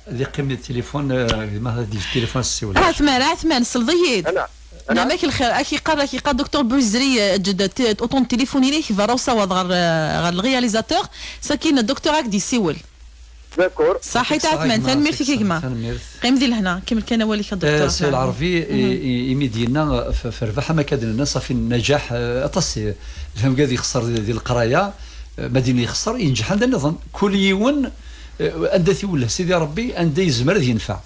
Ad iqqim di tilifun, eh, gma ad yeǧǧ tilifun ad s-ssiwel. Ɛetman, Ɛetman, selḍ-iyi-d. Ana. Neɛmek lxir, ak-iqqar, ak-iqqar Docteur Buzri, eh, ǧǧed t-, uṭṭun n tilifun-inek, berra usawaḍ ɣer, eh, ɣer le réalisateur. Sakin Docteur ad ak-d-yessiwel. D'accord. Ṣaḥit a Ɛetman, tanemmirt-ik a gma. Tanemmirt. Qqim di lehna, kemmel kan awal-ik a Docteur. Eh, Si Lɛerbi, i, i, imi d-yenna, eh, f-, f-, rrbeḥ am akka d-nenna, ṣafi nnaǧaḥ, eh, aṭas, eh, lfam gad yexṣer di, di leqraya, eh, ma d-yenna yexṣer, yenǧeḥ anda nniḍen. Kul yiwen, eh, anda t-iwelleh Sidi Ṛebbi, anda yezmer ad yenfeɛ.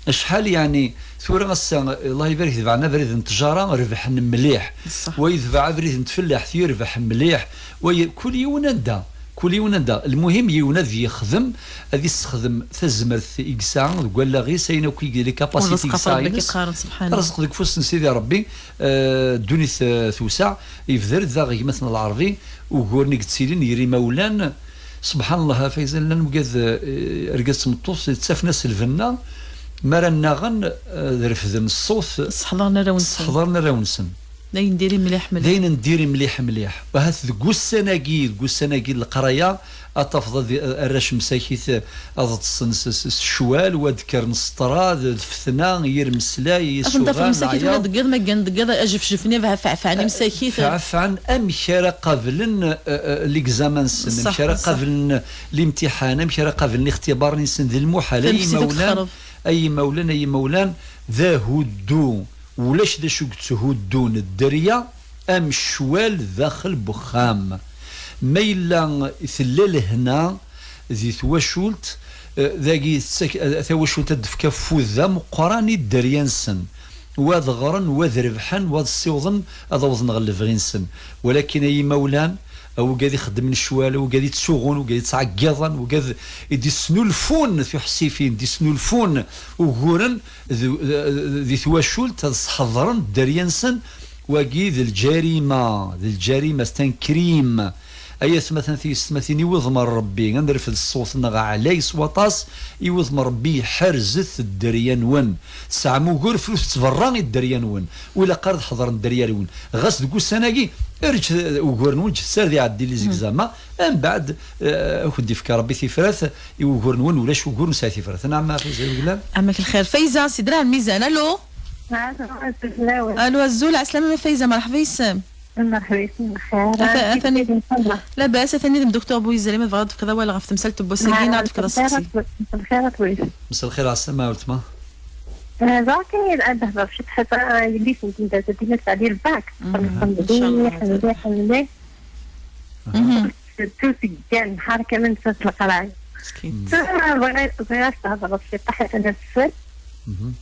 Acḥal, yeɛni, tura ass-a, Allah ibarek, tebɛen abrid n ttjara, rebḥen mliḥ. Wa yetbeɛ abrid n tfellaḥt, yerbeḥ mliḥ. Wa ye-, kul yiwen anda, kul yiwen anda. Lmuhim, yiwen ad yexdem, ad yessexdem tazmert i yesɛa deg wallaɣ-is, ayen akk i les capacités i yesɛa ines. Ṛṛezq deg ufus n Sidi Ṛebbi, eh, ddunit, eh, tewseɛ, yebder daɣ gma-tneɣ Lɛerbi, uguren i yettilin gar imawlan, Subḥan Allah, a Fayza, llan wigad, eh, argaz d tmeṭṭut, ttafen-as lbenna, mi ara nnaɣen, eh, ad refden ṣṣut, sseḥḍaren arraw-nsen. Sseḥḍaren arraw-nsen. D ayen n diri mliḥ, mliḥ. D ayen n diri mliḥ, mliḥ. Ahat deg ussan-agi, deg ussan-agi n leqraya, ad tafeḍ ad, arrac msakit ad ṭṭsen s, s, s ccwal, u ad kkren s ṭṭrad, d lfetna, yir meslay, isuɣan, leɛyaḍ. Ad ten-tafeḍ msakit ula deg yiḍ, ma ggan deg yiḍ, ajefjef-nni, feɛfeɛen msakit. Feɛfeɛen amek ara qablen, eh, eh, l'examen-nsen, amek ara qablen limtiḥan, amek ara qablen ixtibaren-nsen, d lmuḥal. Ay imawlan, ay imawlan, ay imawlan, d ahuddu. Ulac d acu yetthuddun dderya am ccwal daxel n uxxam. Ma yella tella lehna di twacult, eh, dagi tettak-, eh, tawacult ad d-tefk afud d ameqqran i dderya-nsen, wa ad ɣren, wa ad rebḥen, wa ad ssiwḍen, ad awḍen ɣer lebɣi-nsen. Walakin ay imawlan, a wigad ixeddmen ccwal, a wigad ittsuɣun, a wigad ittɛeggiḍen, a wigad i d-isnulfun tuḥsifin, d-isnulfun uguren d-, d-, di twacult, ad sḥeḍren dderya-nsen, wagi d lǧarima, d lǧarima, c'est un crime. Ay atmaten tiyessetmatin, i wudem n Ṛebbi, ad nerfed ṣṣut-nneɣ ɛlay s waṭas, i wudem n Ṛebbi ḥerzet dderya-nwen. Tesɛam ugur, frut-tt berra i dderya-nwen. Ur ilaq ara ad ḥeḍren dderya-nwen. Ɣas deg ussan-agi, rǧet, eh, ugur-nwen, ǧǧet-t ar d iɛeddi les examens, mbeɛd, eh, ad kent-d-ifk Ṛebbi tifrat i wugur-nwen, ulac ugur nesɛi tifrat. Naɛam, a Fayza Luglan? Ɛemmek lxir. Fayza, Sidra Lmizan, alo? Alo, azul, ɛeslama, a Fayza, merḥba yes-m. Merḥba yes-m, lxir. Ata-, atan-, labas, atan yid-m Docteur Bouyzali, ma tebɣiḍ ad d-tefkeḍ awal ɣef temsalt n wass-agi, neɣ ad d-tefkeḍ asteqsi? Mselxir a Sema, weltma. Eh, ẓriɣ kan ad d-hḍeṛ ciṭ ḥaca, yelli-s n tmeddazt, ad d-yas ɛli lbak. Mhm. Xellṣen mliḥ, mliḥ, mliḥ. Aha. Mhm. Surtout seg kan, nḥar kan ad nfak leqraya. Meskin. Tura bɣiɣ, bɣiɣ ad s-thedreḍ ciṭ ḥaca n asfel. Mhm.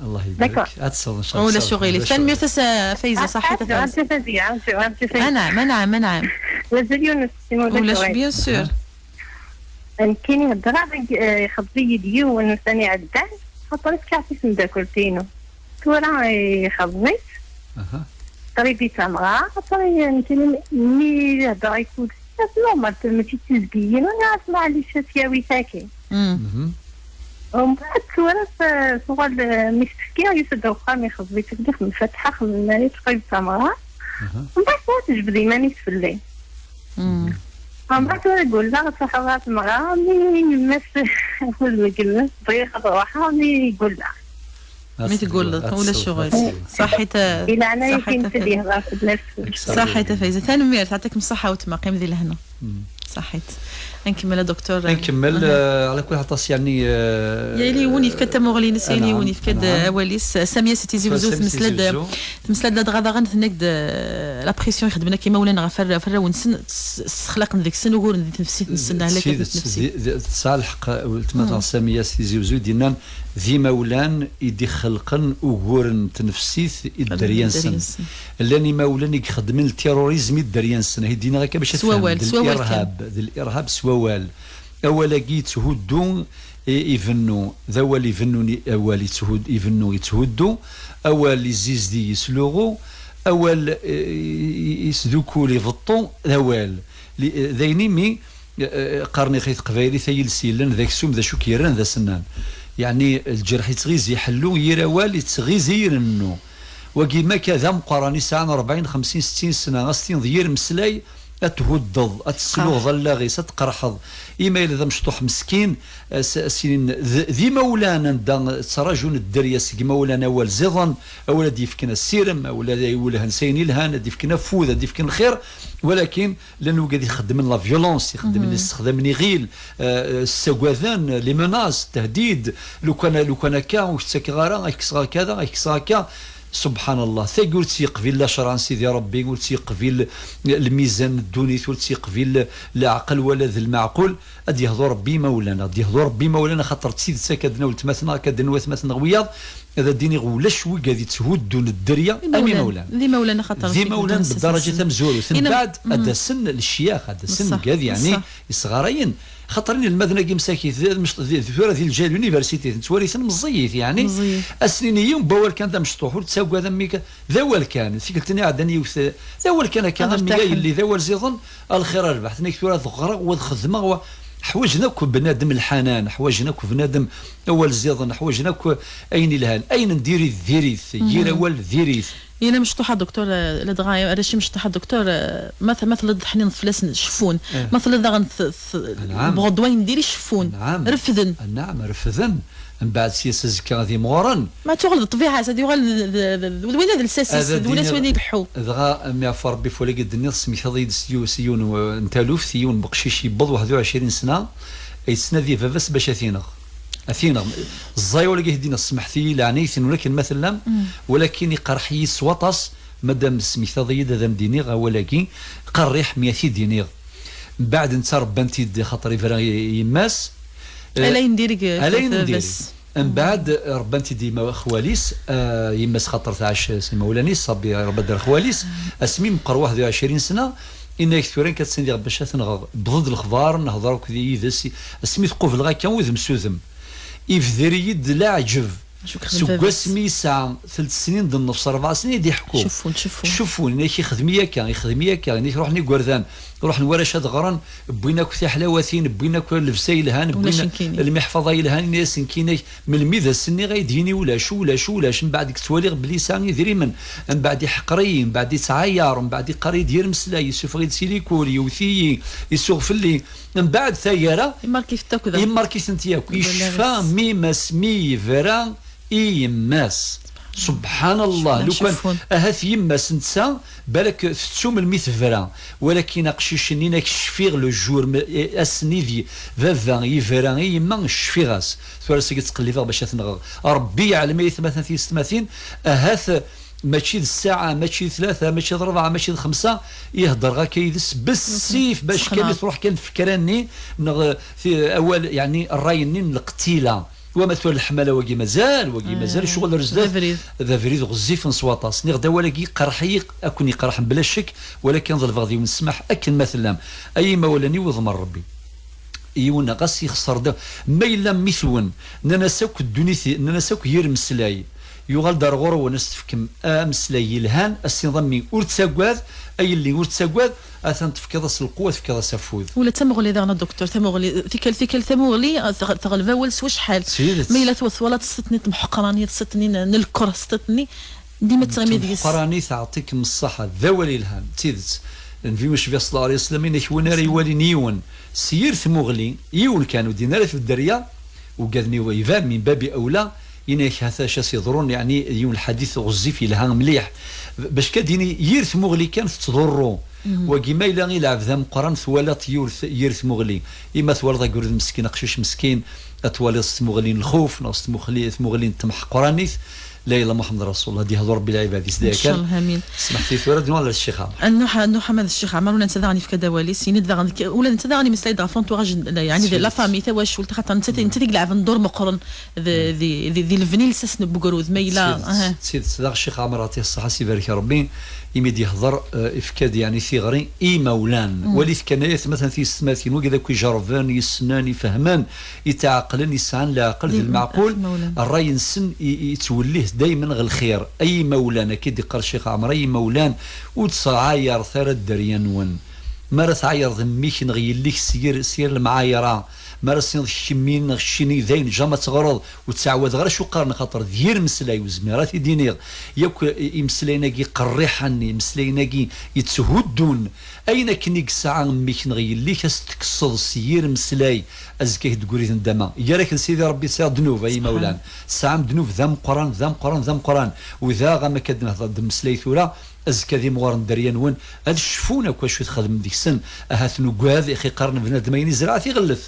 Allah ibarik. D'accord. Ad tesɛuḍ, ncallah. Ulac aɣilif. Tanemmirt a Fayza, ṣaḥḥit a Fayza. Ɛerǧu, ɛerǧu, ɛerǧu, ɛerǧu Fayza. Anɛam, anɛam, anɛam. Mazal yiwen n usteqsi, ma ulac aɣilif. Ulac, bien sûr. Nekkini heddreɣ, eh, ixeḍb-iyi-d yiwen ussan iɛeddan, xaṭer i fkiɣ-t i tmeddakelt-inu. Tura ixeḍb-itt, qrib i tt-amɣar, après nekkini mi heddreɣ i kullec, c'est normal, mačči d tizgiyin, nniɣ-as maɛlic ad t-yawi sakin. Mhm. Umbeɛd tura s-, tuɣal, eh, mi s-t-fkiɣ, yusa-d ar uxxam, ixeḍb-itt, ak-d-ixdem lfatiḥa, xemmen-as qrib d tamɣar. Umbeɛd tura tejbed iman-is fell-i. Umbeɛd tura gulleɣ, truḥeḍ ɣer tmeɣra, mi yemma-s afud meglen, bɣiɣ ad ruḥeɣ, mi gulleɣ. Mi tegulleḍ, ulac aɣilif. Ṣaḥḥit a, di leɛnaya-k, ṣaḥḥit a Fayza. Ṣaḥḥit a Fayza. Tanemmirt, yeɛṭikem ṣṣeḥḥa weltma, qqim di lehna. Ṣaḥḥit. Ad nkemmel a Docteur. Ad nkemmel, eh, ɛla kulli ḥal aṭas, yeɛni, eh, yili yiwen yefka-d tamuɣli-ines, yili yiwen yefka-d, eh, awal-is. Samiya si Tizi Wezzu, tmeslad, tmeslad ladɣa daɣen, tenna-d, eh, la pression ixeddmen akka imawlan ɣef warra-, ɣef warraw-nsen, s-, ssexlaqen deg-sen uguren di tnefsit-nsen, lehlak n tnefsit. Tesɛa lḥeqq weltma-tneɣ Samiya si Tizi Wezzu i d-yennan d imawlan i d-ixelqen uguren n tnefsit i dderya-nsen. Llan imawlan i ixeddmen terrorisme i dderya-nsen. Ahi d-iniɣ akka bac ad tfehmem. S wawal, d s wawal kan. Lirhab, d lirhab s wawal. Awal-agi yetthuddu, i-, ibennu. D awal ibennun, i-, awal yetthud-, ibennu, yetthuddu. Awal izizdi, yesluɣu. Awal, eh, i-, i-, yesdukul, ibeṭṭu, d awal. Li-, d ayen imi, eh, eh, qqaren i teqbaylit ay iles yellan d aksum, d acu k-yerran d asennan. Yeɛni, lǧerḥ yettɣizi ḥellu, yir awal yettɣizi irennu. Wagi, ma akka d ameqqran yesɛan rebɛin, xemsin, settin sna, ad s-tiniḍ yir meslay, ad thuddeḍ, ad tesluɣeḍ allaɣ-is, ad tqerḥeḍ. Ima yella d amecṭuḥ meskin, as-, as-inin d, d imawlan anda ttrajun dderya seg imawlan awal ziḍen, awal ad d-yefken asirem, awal ad iwellhen s ayen ilhan, ad d-yefken afud, ad d-yefken lxir, walakin llan wigad ixeddmen la violence, ixeddmen, issexdamen iɣil, eh, ssagaden, les menaces, tehdid, lukan, lukan akka, ur k-ttakeɣ ara, ad k-kkseɣ akka, ad k-kkseɣ akka. Subḥan Allah, tagi ur tt-yeqbil la ccṛeɛ n Sidi Ṛebbi, ur tt-yeqbil lmizan n ddunit, ur tt-yeqbil leɛqel wala d lmeɛqul. Ad d-yehḍu Ṛebbi imawlan, ad d-yehḍu Ṛebbi imawlan, axaṭer d tidet akka d-nna weltma-tneɣ, akka d-nna watma-tneɣ wiyaḍ, ad d-iniɣ ulac wigad yetthuddun dderya am imawlan. D imawlan, axaṭer d imawlan bedaraǧa tamezwarut. Mbeɛd ad d-asen lecyax, ad d-asen wigad, yeɛni, isɣarayen. Xaṭer inelmaden-agi msakit, d, d, d, tura di lǧal université, nettwali-ten meẓẓiyit, yeɛni. Meẓẓiyit. Ad s-nini yiwen n wawal kan d amecṭuḥ, ur ttagad a mmi, d awal kan, tikkelt-nni iɛeddan yiwet, d awal kan akka, a mmi, a yelli, d awal ziḍen, a lxir a rrbeḥ. Tenna-k tura ad ɣreɣ, wa ad xedmeɣ, wa, ḥwaǧen akk bnadem lḥanan, ḥwaǧen akk bnadem awal ziḍen, ḥwaǧen akk ayen ilhan, ayen n diri d diri-t, yir awal d diri-t. Yella mecṭuḥ a Docteur, eh, ladɣa arrac imecṭuḥ a Docteur, eh, ma t-, ma telliḍ ḥnin fell-asen ceffun, eh, ma telliḍ daɣen t-, t-, anɛam, bɣuḍ wayen diri ceffun, anɛam, refden. Anɛam, refden. Mbeɛd s-, s-, azekka ad imɣuren. Ma tuɣal d ṭṭbiɛa-s, ad yuɣal d, d, d, d winna d lsas-is, ad d winna s d-iniɣ, winna ileḥḥu. Dɣa, mi yeɛfu Ṛebbi ɣef wayagi d-tenniḍ, tesmektaḍ-iyi-d s yiw-, s yiwen w-, n taluft, yiwen n weqcic yewweḍ waḥed u ɛecrin sna, yettnadi baba-s bac ad t-ineɣ. Ad t-ineɣ. Ẓẓay wala i d-iniɣ, smeḥt-iyi, leɛnayet-nwen akken ma tellam, mm, walakin iqerḥ-iyi s waṭas, ma dam tesmektaḍ-iyi-d ad am-d-iniɣ awal-agi, qerriḥ mi ad t-id-iniɣ. Mbeɛd netta ṛebban-t-id xaṭer ibra i, i yemma-s. Ala yendireg, ala yendireg. Mbeɛd ṛebban-t-id yemma xwali-s, ah, yemma-s xaṭer tɛac s imawlan-is, ṣabi ṛebba-d ar xwali-s, asmi meqqer waḥed u ɛecrin sna, inna-yak tura nekk ad tt-indiɣ bac ad t-nɣeɣ. Wweḍ-d lexbar, nehḍer akked yid-s, asmi t-qubleɣ akka udem s udem. Ibder-iyi-d leɛǧeb. Acu i yexdem seg baba-s? Wasmi yesɛa telt snin d nnefs, rebɛa snin i d-iḥekku. Ceffun, ceffun. Ceffun, inna-yak ixdem-iyi akka, ixdem-iyi akka, inna-yak ruḥen igerdan, ruḥen warrac ad ɣren, wwin akk tiḥlawatin, wwin akk llebsa yelhan, wwin lmiḥfaḍa yelhan, inna-yasen kinna-k, melmi d ass-nni ay d-yini ulac, ulac, ulac, mbeɛd i yettwaliɣ belli yesɛa idrimen, mbeɛd iḥeqer-iyi, mbeɛd yettɛayar, mbeɛd iqqar-iyi-d yir meslay, yessufeɣ-iyi-d si likul, yewwet-iyi, isuɣ fell-i. Mbeɛd taggara, yemmark-itent akk. Yecfa mmi-m asmi yebra i yemma-s. Subḥan Allah, lukan ahat yemma-s netta, balak tettu melmi tebra. Walakin aqcic-nni, inna-k cfiɣ le jour, ass-nni di baba yebra i yemma, cfiɣ-as. Tura sagi ttqellibeɣ bac ad t-nɣeɣ. Ṛebbi yeɛlem ay atmaten tiyessetmatin, ahat mačči d ssaɛa, mačči d tlata, mačči d ṛebɛa, mačči d xemsa, i heddreɣ akka yid-s bessif, bac kan i truḥ kan tfekra-nni, neɣ ti-, awal, yeɛni ṛṛay-nni n leqtila. Wama tura leḥmala wagi mazal, wagi mazal, ccɣel ar zdat. D abrid. D abrid ɣezzifen s waṭas. Niɣ-d awal-agi iqerḥ-iyi, ad ken-iqerḥ bla ccek, walakin ḍelbeɣ d yiwen ssmaḥ akken ma tellam. Ay imawlan-iw, ḍmer Ṛebbi. Yiwen ɣas yexṣer da, ma yella mmi-twen, nnan-as akk ddunit, nnan-as akk yir meslay, yuɣal-d ar ɣur-wen, as-tefkem ameslay yelhan, as-tiniḍ a mmi ur ttagad, a yelli ur ttagad, atan tefkiḍ-as lqewwa, tefkiḍ-as afud. Ula d tamuɣli daɣen a Docteur, tamuɣli, tikkal, tikkal tamuɣli, tɣ-, teɣleb awal s wacḥal. S tidet. Ma yella twa-, twalaḍ sṭiṭ-nni temḥeqran, sṭiṭ-nni n lker, sṭiṭ-nni dima tettɣimi deg-s. Temḥeqranit, teɛṭi-kem ṣṣaḥa, d awal yelhan, d tidet. Nnbi ucbiḥ ṣella Llahu ɛalayhi wa sallam, inna-k win ara iwalin yiwen s yir tmuɣli, yiwen kan, ur d-yenni ara ɣef dderya, ugaden iban min babi awla, inna-k hata acu as-iḍrun, yeɛni yiwen lḥadit ɣezzif yelha mliḥ. Bac kan ad d-yini yir tmuɣli kan tettḍurru. Wagi ma yella i lɛebd ameqqran twalaḍ yir, yir tmuɣli. Ima twalaḍ agurud meskin, aqcic meskin, ad twaliḍ s tmuɣli n lxuf, neɣ s tmuɣli, tmuɣli n temḥeqranit, la ilaha illa Muḥemmed Rasulullah, ad yehdu Rebbi lɛibad-is. Ncallah, amin. Smeḥt-iyi tura, ad nuɣal ar Ccix Ɛmer. Ad nruḥ, ad nruḥ ama d Ccix Ɛmer, ula netta daɣen yefka-d awal-is, ini-d daɣen, ula netta daɣen imeslay-d ɣef l'entourage, yeɛni d la famille, tawacult, xaṭer nettat, nettat i ilɛeben ddur meqqren di, di, di, di lebni n lsas n ugrud, ma yella, aha. D tidet, d tidet, daɣ Ccix Ɛmer, ɛṭih ṣṣeḥḥa, as-ibarek Rebbi, imi d-yehder, eh, ifka-d, yeɛni, tiɣri i imawlan. Walit kan ay atmaten tiyessetmatin, wigad akk ijerrben, yessnen, ifehmen, itɛeqlen, yesɛan leɛqel d lmeɛqul, ṛṛay-nsen i, i, yettwellih daymen ɣer lxir. Ay imawlan, akka i d-iqqar Ccix Ɛmer, ay imawlan, ur ttɛayaret ara dderya-nwen. Mi ara tɛayreḍ mmi-k neɣ yelli-k s yir, s yir lemɛayra, mi ara s-tiniḍ kemmi neɣ keččini dayen jamais ad teɣreḍ, ur ttɛawadeɣ ara acu qqaren, xaṭer d yir meslay ur zmireɣ ad t-id-iniɣ. Yakk i-, imeslayen-agi qerriḥen, imeslayen-agi yetthuddun. Ayen akken i yesɛa mmi-k neɣ yelli-k, ad s-tekkseḍ s yir meslay, azekka ad k-d-guri d nndama. Gar-ak d Sidi Ṛebbi tesɛiḍ ddnub, ay imawlan. Tesɛam ddnub d ameqqran, d ameqqran, d ameqqran. U daɣ, am akka d-nehḍer d mmeslay tura, azekka ad imɣuren dderya-nwen, ad cfun akk acu txedmem deg-sen. Ahat nugad, ixi qqaren bnadem ayen izreɛ ad t-iɣellet.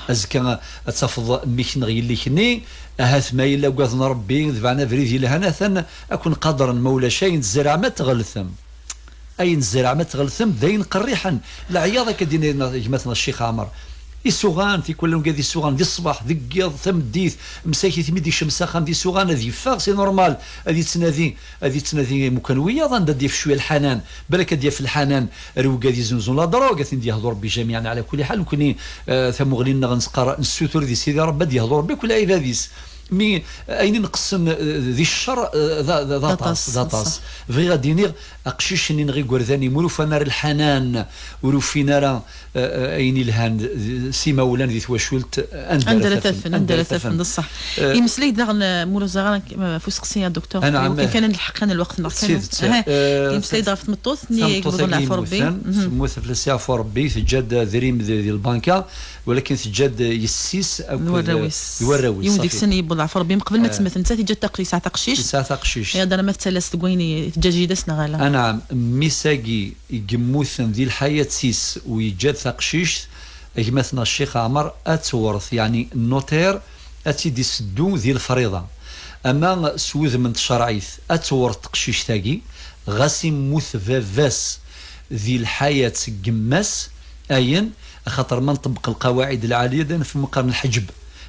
Azekka ad tafeḍ mmi-k neɣ yelli-k-nni, ahat ma yella ugaden Ṛebbi, tebɛen abrid yelhan, atan ad ken-qadren, ma ulac ayen tzerɛem ad tɣeltem. Ayen tzerɛem ad tɣeltem, d ayen qerriḥen. Leɛyaḍ akka d-yenna gma-tneɣ Ccix Ɛmer. Isuɣan, tikwal ugad isuɣan, di ṣṣbeḥ, deg yiḍ, tameddit, msakit mi d-icem s axxam d isuɣan, ad yeffeɣ, c'est normal, ad yettnadi, ad yettnadi imukan wiyaḍ, anda ad d-yaf cwiya lḥanan, balak ad d-yaf lḥanan, ar ugad izenzun la drogue, ad ten-d-yehdu Ṛebbi jamiɛan, ɛla kulli ḥal, nekni, eh, tamuɣli-nneɣ nesqar, nessutur di Sidi Ṛebbi, ad d-yehdu Ṛebbi akk lɛibad-is. Mi ayen ineqsen, eh, di ccer, eh, d, d, d aṭas, d aṭas. Bɣiɣ ad d-iniɣ, aqcic-nni neɣ igerdan-im ur ufan ara lḥanan, ur ufin ara, eh, eh, ayen ilhan d, d, s imawlan di twacult, anda ara tafen, anda ara tafen, d ṣṣeḥ. Eh, imeslay-d daɣen, eh, ma ur ẓriɣ ara, eh, ɣef useqsi, a Docteur, anɛam, iwakken kan ad nlḥeq kan lweqt-nneɣ kan. D tidet. Eh, imeslay-d ɣef tmeṭṭut-nni i yewwḍen leɛfu Rebbi. Temmut fell-as yeɛfu Rebbi, teǧǧa-d adrim di, di lbanka, walakin teǧǧa-d yessi-s akked d warraw-is. D warraw-is, yiwen deg-sen yewweḍ leɛfu Rebbi, meqbel ma temmet nettat, yeǧǧa-d taqcict, yesɛa taqcict. Yesɛa taqcict. Ihi, dara ma tettallas deg wayen i teǧǧa jida-s neɣ ala? Anɛam, mmi-s-agi i yemmuten di lḥayat-is u yeǧǧa-d taqcict, gma-tneɣ Ccix Ɛmer ad tewret, yeɛni notaire ad tt-id-iseddu di lefriḍa. Ama s wudem n tcerɛit ad tewret teqcict-agi, ɣas immut baba-s di lḥayat n yemma-s, ayen, axaṭer ma nṭebbeq lqawaɛid lɛaliya, d anef meqqar n lḥeǧb.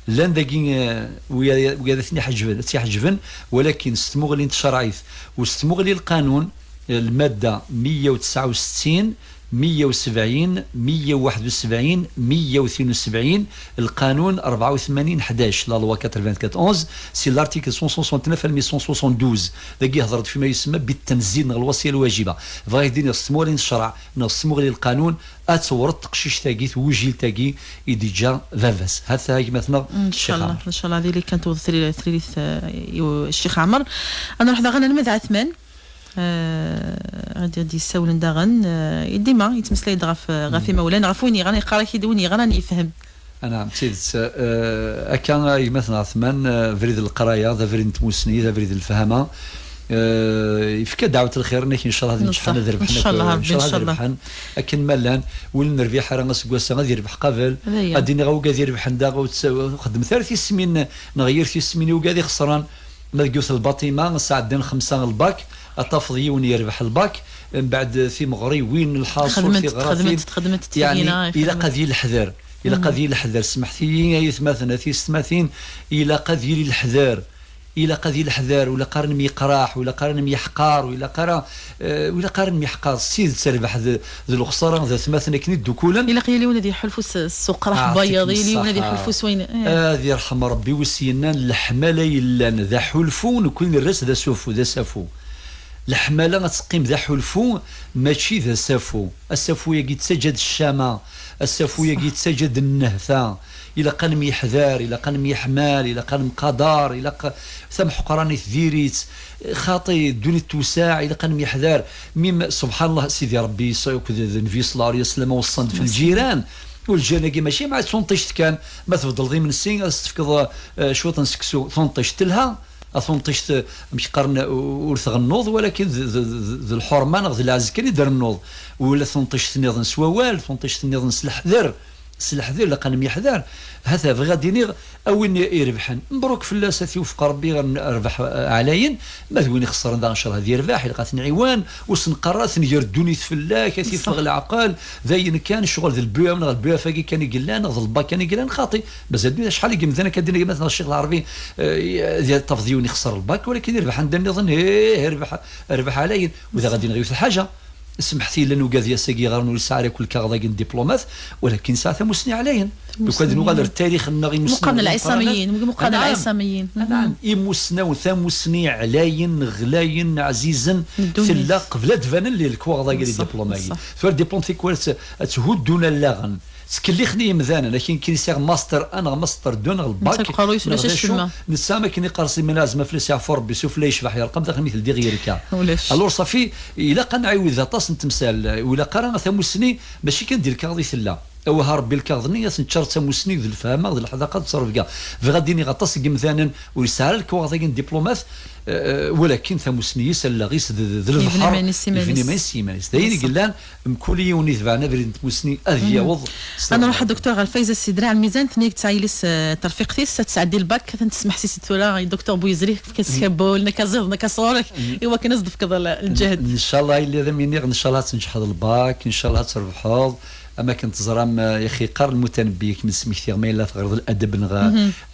Llan dagi, eh, wya-, wigad ad ten-iḥeǧben, ad tt-iḥeǧben, walakin s tmuɣli n tcerɛit u s tmuɣli n lqanun, eh, lmadda meyya u tesɛa u settin, meyya u sebɛin, meyya u waḥed u sebɛin, meyya u tnin u sebɛin, lqanun rebɛa u tmanyin ḥdac, la loi quatre-vingt-quatre onze, si l'article cent soixante-neuf almi cent soixante-douze. Dagi ihḍer-d f ma yusemma bitenzil neɣ lwasiya lwajiba. Bɣiɣ ad d-iniɣ s tmuɣli n ccreɛ neɣ s tmuɣli n lqanun, ad tewret teqcict-agi, tewjilt-agi i d-iǧǧa baba-s. Hata gma-tneɣ Ccix Ɛmer. Ncallah, ncallah, ad yili kan tewweḍ tri-, tririt, eh, i u-, Ccix Ɛmer. Ad nruḥ daɣen alma d Ɛetman. Eh, ad d-yessawlen daɣen, eh, i dima yettmeslay-d ɣef, ɣef imawlan, ɣef win yeɣran, yeqqar-ak-id win yeɣran yefhem. Anɛam, d tidet. Eh, akka, a gma-tneɣ Ɛetman, eh, abrid n leqraya, d abrid n tmussni, d abrid n lefhama. Eh, yefka dɛwet lxir, nekk, ncallah ad neččḥen, ad rebḥen akk, ncallah ad rebḥen. Akken ma llan, win ur nerbiḥ ara aseggas-a, ad yerbeḥ qabel. Ad d-iniɣ, awg ad irebḥen daɣ, ur tt-, ur xeddmet ara tismin, neɣ yir tismin i awg ad ixesren. Ma deg yiwet lbaṭima sɛeddan xemsa lbak, ad tafeḍ yiwen yerbeḥ lbak, mbeɛd timeɣriwin, lḥaṣul, tiɣratin, yeɛni ilaq ad yili leḥder. Ilaq ad yili leḥder. Smeḥt-iyi ay atmaten, a tiyessetmatin, ilaq ad yili leḥder. Ilaq ad yili leḥder, ur ilaq ara nemyeqraḥ, ur ilaq ara nemyeḥqar, ur ilaq ara, eh, ur ilaq ara nemyeḥqar. S tidet, rrbeḥ d, d lexṣara d atmaten akken i ddukulen. Ilaq yal yiwen ad yeḥulfu s, s uqraḥ n wayeḍ, yal yiwen ad yeḥulfu s wayen, eh. Ad yerḥem Rebbi wi s-yennan, leḥmala yellan d aḥulfu, nekkni nerra-tt d asufu, d asafu. Leḥmala ad teqqim d aḥulfu, mačči d asafu. Asafu-agi yettaǧǧa-d ccama, asafu-agi yettaǧǧa-d nnehta. Ilaq ad nemyeḥdar, ilaq ad nemyeḥmal, ilaq ad nemqadar, ilaq tameḥqranit diri-tt. Xaṭi, ddunit tewseɛ, ilaq ad nemyeḥdar. Mi m-, subḥan Allah, Sidi Rebbi s-, akked d Nnbi ṣella Llahu ɛalayhi wa sallam weṣṣan-d f lǧiran. U lǧiran-agi mačči mɛa d tunṭict kan, ma tbeddleḍ imensi, ad s-tefkeḍ, eh, cwiṭ n seksu, tunṭict telha. A tunṭict, eh, amek qqaren, eh, ur tɣennuḍ, walakin d, d, d, d lḥurma neɣ d lɛezz kan i d-rennuḍ. Wala tunṭict nniḍen s wawal, tunṭict nniḍen s leḥder, s leḥder, ilaq ad nemyeḥdar. Hata, bɣiɣ ad d-iniɣ, a win irebḥen, mebruk fell-as, ad t-iwefq Rebbi, rbeḥ, eh, ɛlayen. Ma d win ixesren daɣen, ncallah ad yerbeḥ, ilaq ad t-nɛiwan, ur s-neqqar ara ad tenger ddunit fell-ak, ad t-iffeɣ leɛqel, d ayen kan, ccɣel d lbuam neɣ lbuaf-agi kan i yellan, neɣ d lbak kan i yellan, xaṭi. Mazal ddunit acḥal i yemmden akka, ad d-iniɣ, ma tneɣ Ccix Lɛerbi, eh, ad tafeḍ yiwen ixesser lbak, walakin irbeḥ anda nniḍen, ih, irbeḥ, irbeḥ ɛlayen. U da ɣad iniɣ yiwet lḥaǧa, smeḥt-iyi, llan ugad ass-agi yeɣran ur yesɛi ara akk lkaɣeḍ-agi n diplumat, walakin yesɛa tamussni ɛlayen. Lukan ad nuɣal ar tarix-nneɣ, imussnawen muqarna lɛisamiyin, muqarna lɛisamiyin. Anɛam, imussnawen, tamussni ɛlayen, ɣlayen, ɛzizen, tella qbel ad d-banen lekwaɣeḍ-agi, les diplômes-agi. Tura diplôme tikwal ad tt-, ad tthuddun allaɣen. Ttkellixen i yimdanen, akin kini sɛiɣ master un neɣ master deux neɣ lbak, neɣ d acu, netta am akken iqqar Sliman Ɛazem, fell-as yeɛfu Rebbi, sufella yecbeḥ yerqem, daxel mi teldi ɣ-yerka. Alors, safi, ilaq ad nɛiwed aṭas n temsal, ur ilaq ara tamussni, mačči kan di lkaɣeḍ i tella. Awah a Rebbi, lkaɣeḍ-nni ad ten-ččar d tamussni, d lefhama, d leḥdaqa, d ttrebga. Bɣiɣ ad d-iniɣ aṭas n yimdanen ur yesɛi ara lekwaɣeḍ-agi n diplumat, eh, walakin tamussni-is, allaɣ-is d, d, d lebḥer, yebna iman-is s yiman-is. D ayen i yellan, mkul yiwen itebɛen abrid n tmussni ad yaweḍ s... Ad nruḥ, a Docteur, ɣer Fayza Sidra Ɛelmizan, tenna-yak tesɛa yelli-s, eh, terfiqt-is, ad tesɛeddi lbak, ad ten-tesmeḥsis tura i Docteur Bouyezri, fkan-as kabul, nekk aziḍ, nekk sɣur-k, i wakken ad s-d-tefkeḍ l-, lǧehd. Ncallah, yelli ad am-iniɣ, ncallah ad tneǧḥeḍ lbak, ncallah ad trebḥeḍ. Am akken teẓram, eh, ixi, yeqqar lmutanebbi, akken i d-smektiɣ, ma yella teɣriḍ ladab neɣ,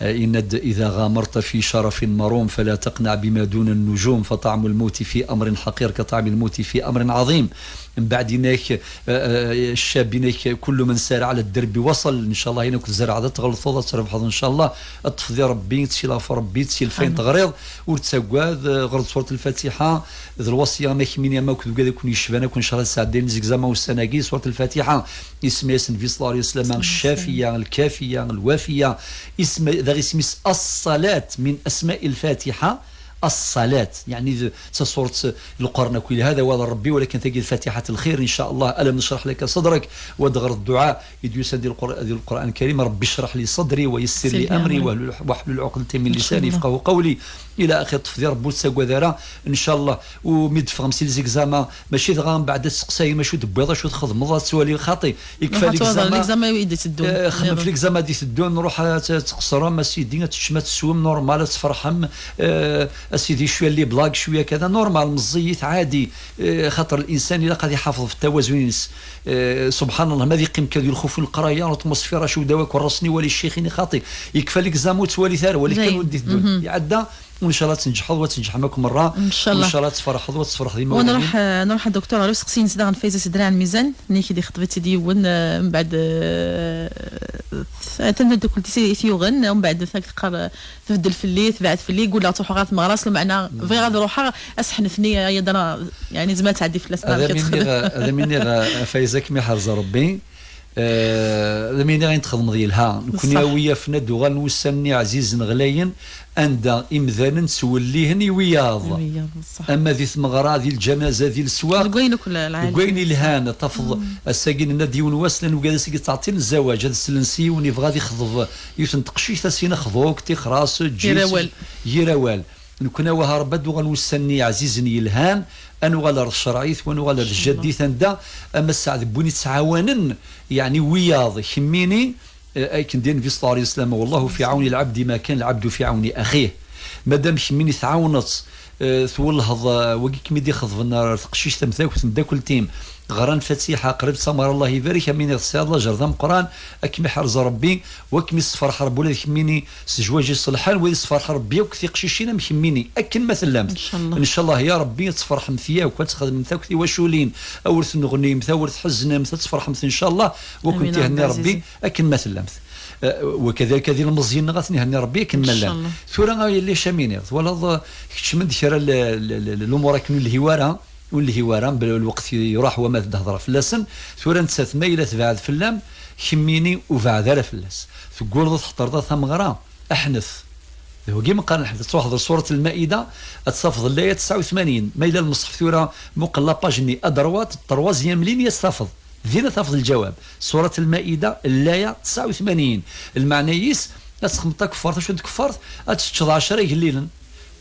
eh, yenna-d: إذا غامرت في شرف مروم فلا تقنع بما دون النجوم، فطعم الموت في أمر حقير كطعم الموت في أمر عظيم. Mbeɛd inak, eh, eh, ccab inak, كل من سار على الدرب وصل. Ncallah, inak tzerɛeḍ ad tɣelṭeḍ ad trebḥeḍ, ncallah. Ad tefḍi Rebbi, ad tt-ilafi Rebbi, ad tt-ilfayen teɣriḍ. Ur ttagad, eh, ɣer-d surat Lfatiḥa. D lwasya ma kemmini ama akked wigad akk yecban akk, ncallah, ad sɛeddayen izegzama ussan-agi. Surat Lfatiḥa, isem-is Nnbi ṣella Llahu ɛalayhi wa sallam, Ccafiya, Lkafiya, Lwafiya. Isem, daɣ isem-is Ṣṣalat, min asma'i Lfatiḥa. Ṣṣalat, yeɛni d tasurt n Lqur'an akk yelha, d awal n Rebbi, walakin tagi d Fatiḥat Lxir, ncallah. Alam necreḥ laka ṣedrak, wa d ɣer dduɛa i d-yusan di Lqur-, di Lqur'an Lkarim, Rebbi ecreḥ li ṣedri wa yessir li amri wahlul, wahlul ɛuqdatan min lisani yefqahu qawli, ila axir. Ṭṭef di Rebbi, ur ttagad ara, ncallah. U mi d-teffɣem si lzegzama, mačči dɣa mbeɛd ad testeqsayem acu d-tewwiḍ, acu txedmeḍ, ad twali xaṭi. Yekfa l'examen, l'examen i d-iteddun. Eh, xemmem ɣef l'examen i d-iteddun, ruḥ ad t-, ad tqeṣrem, a sidi, ad teččem, ad teswem, normal, ad tferḥem. Eh, a sidi, cwiya les blagues, cwiya kada, normal, meẓẓiyit, ɛadi. Eh, xaṭer l'insan ilaq ad iḥafeḍ ɣef ttawazun-ines. Eh, subḥan Allah, ma ad yeqqim kan di lxuf n leqraya, l'atmosphère, acu d awak, ur rasen iwali ccix-ini, xaṭi. Yekfa l'examen, ur ttwalit ara, wali kan ur d-iteddun. Iɛedda, وإن شاء الله تنجحوا وتنجح معكم مرة. إن شاء الله. وإن شاء الله تفرحوا وتفرح ديما. ونروح، آه، نروح للدكتور على وسق سين زدان فايزة سدران ميزان، نيكي دي خطبتي دي ون، آه، من بعد، آه، تنهد كل تيسي ثيوغن، ومن بعد ثاك تقر تبدل في اللي، تبعد في اللي، يقول لها تروح غلط مغراس، لو معنا فيغا روحها، أسحن ثنية، يا درا، يعني، زمان تعدي في الأسماء. هذا مني غ-، هذا مني غ-، فايزة كمي حرز ربي. Eh, d ayen i ɣin txedmeḍ yelha. Nekni a wi yafen ad d-uɣalen wussan-nni ɛzizen ɣlayen, anda imdanen ttwellihen i wiyaḍ. I wiyaḍ, ṣṣeḥ. Ama di tmeɣra, di lǧanaza, di leswaq, deg wayen akk la-, deg wayen yelhan, ad tafeḍ ass-agi nenna-d yiwen wass, llan wigad ass-agi ttɛeṭṭilen zzawaj, ad slen s yiwen yebɣa ad ixḍeb yiwet n teqcict, ad s-yini xḍu-k, tixer-as, eǧǧ-itt, yir awal. Yir awal. Nekni a wah Rebbi ad d-uɣalen wussan-nni ɛzizen yelhan, ad nuɣal ar tcerɛit, wa nuɣal ar tjaddit, anda ama sseɛd n win yettɛawanen, yeɛni wiyaḍ, kemmini, eh, akken d-yenna Nnbi ṣella Llahu ɛalayhi wa sallam, والله في عون العبد ما كان العبد في عون أخيه. Madam kemmini tɛawneḍ, eh, twellheḍ, eh, wagi kem-id-ixeḍben ar teqcict am ta akk tmeddakelt-im, ɣran Fatiḥa, qrib d tameɣra, Allah ibarek, am win tesɛiḍ lajer d ameqqran, ad kem-iḥrez Rebbi, wa kem-issefreḥ Rebbi ula d kemmini s zzwaǧ iṣelḥen, wa yessefreḥ Rebbi akk tiqcicin am kemmini, akken ma tellamt. Ncallah. Ncallah ya Rebbi ad tferḥemt yakk, ad txedmemt akk tiwaculin, awer tenneɣnimt, awer tḥeznemt, ad tferḥemt ncallah, wa kent-ihenni Rebbi akken ma tellamt. Eh, wa kadalika d ilmeẓyen-nneɣ ad ten-ihenni Rebbi akken ma llan. Ncallah. Tura a yelli Camini, twalaḍ, eh, keččmen-d kra l-, l-, l-, l-, lumuṛ akken ur lhi wara, ur lhi wara, bla lweqt iruḥ wama tdehḍra fell-asen. Tura nettat ma yella tebɛed fell-am, kemmini ur beɛɛed ara fell-as. Teggulleḍ ad tḥeṭṭreḍ a tameɣra, aḥnet. D wagi meqqar nḥnet, ad truḥeḍ ɣer surat Lmaida, ad tafeḍ l'aya tesɛa u tmanyin. Ma yella lmeṣḥef tura, muqel la page-nni à droite, troisième ligne, ad tafeḍ. Din ad tafeḍ lǧawab. Surat Lmaida, l'aya tesɛa u tmanyin. Lmeɛna-is, ad txedmeḍ takeffart, acu n tkeffart? Ad teččeḍ ɛecra igellilen.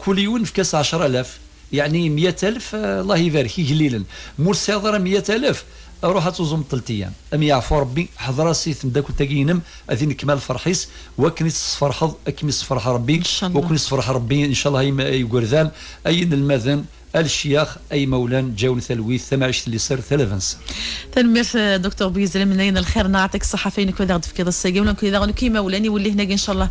Kul yiwen efk-as ɛecra alaf. Yeɛni meyya alef, eh, Allah ibarek, igellilen. Ma ur tesɛiḍ ara meyya alef, ruḥ ad tuẓumeḍ telt ayyam. Am yeɛfu Rebbi, ḥḍer-as i tmeddakelt-agi-inem, ad inekmal lferḥ-is, wakken i tt-tesferḥeḍ, ad kem-issefreḥ Rebbi, ncallah. Wakken issefreḥ Rebbi, ncallah, ay im-, ay igerdan, ay inelmaden, a lecyax, ay imawlan, ǧǧawen talwit, tamɛict n liser, talaba-nsen. Tanemmirt, eh, Docteur Bouyazilamine, ayen lxir-nneɣ, yeɛṭik ṣṣeḥḥa ɣef wayen akk i aɣ-d-tefkiḍ ass-agi, wala akk i d aɣ-, nekk imawlan, iwellih-nagi, ncallah,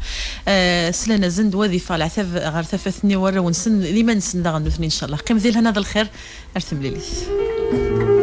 eh, slan-asen-d, wad ifeɣ leɛtab ɣer tafat-nni warraw-nsen, d iman-nsen daɣen nutni, ncallah. Qqim di lehna d lxir, ar temlilit.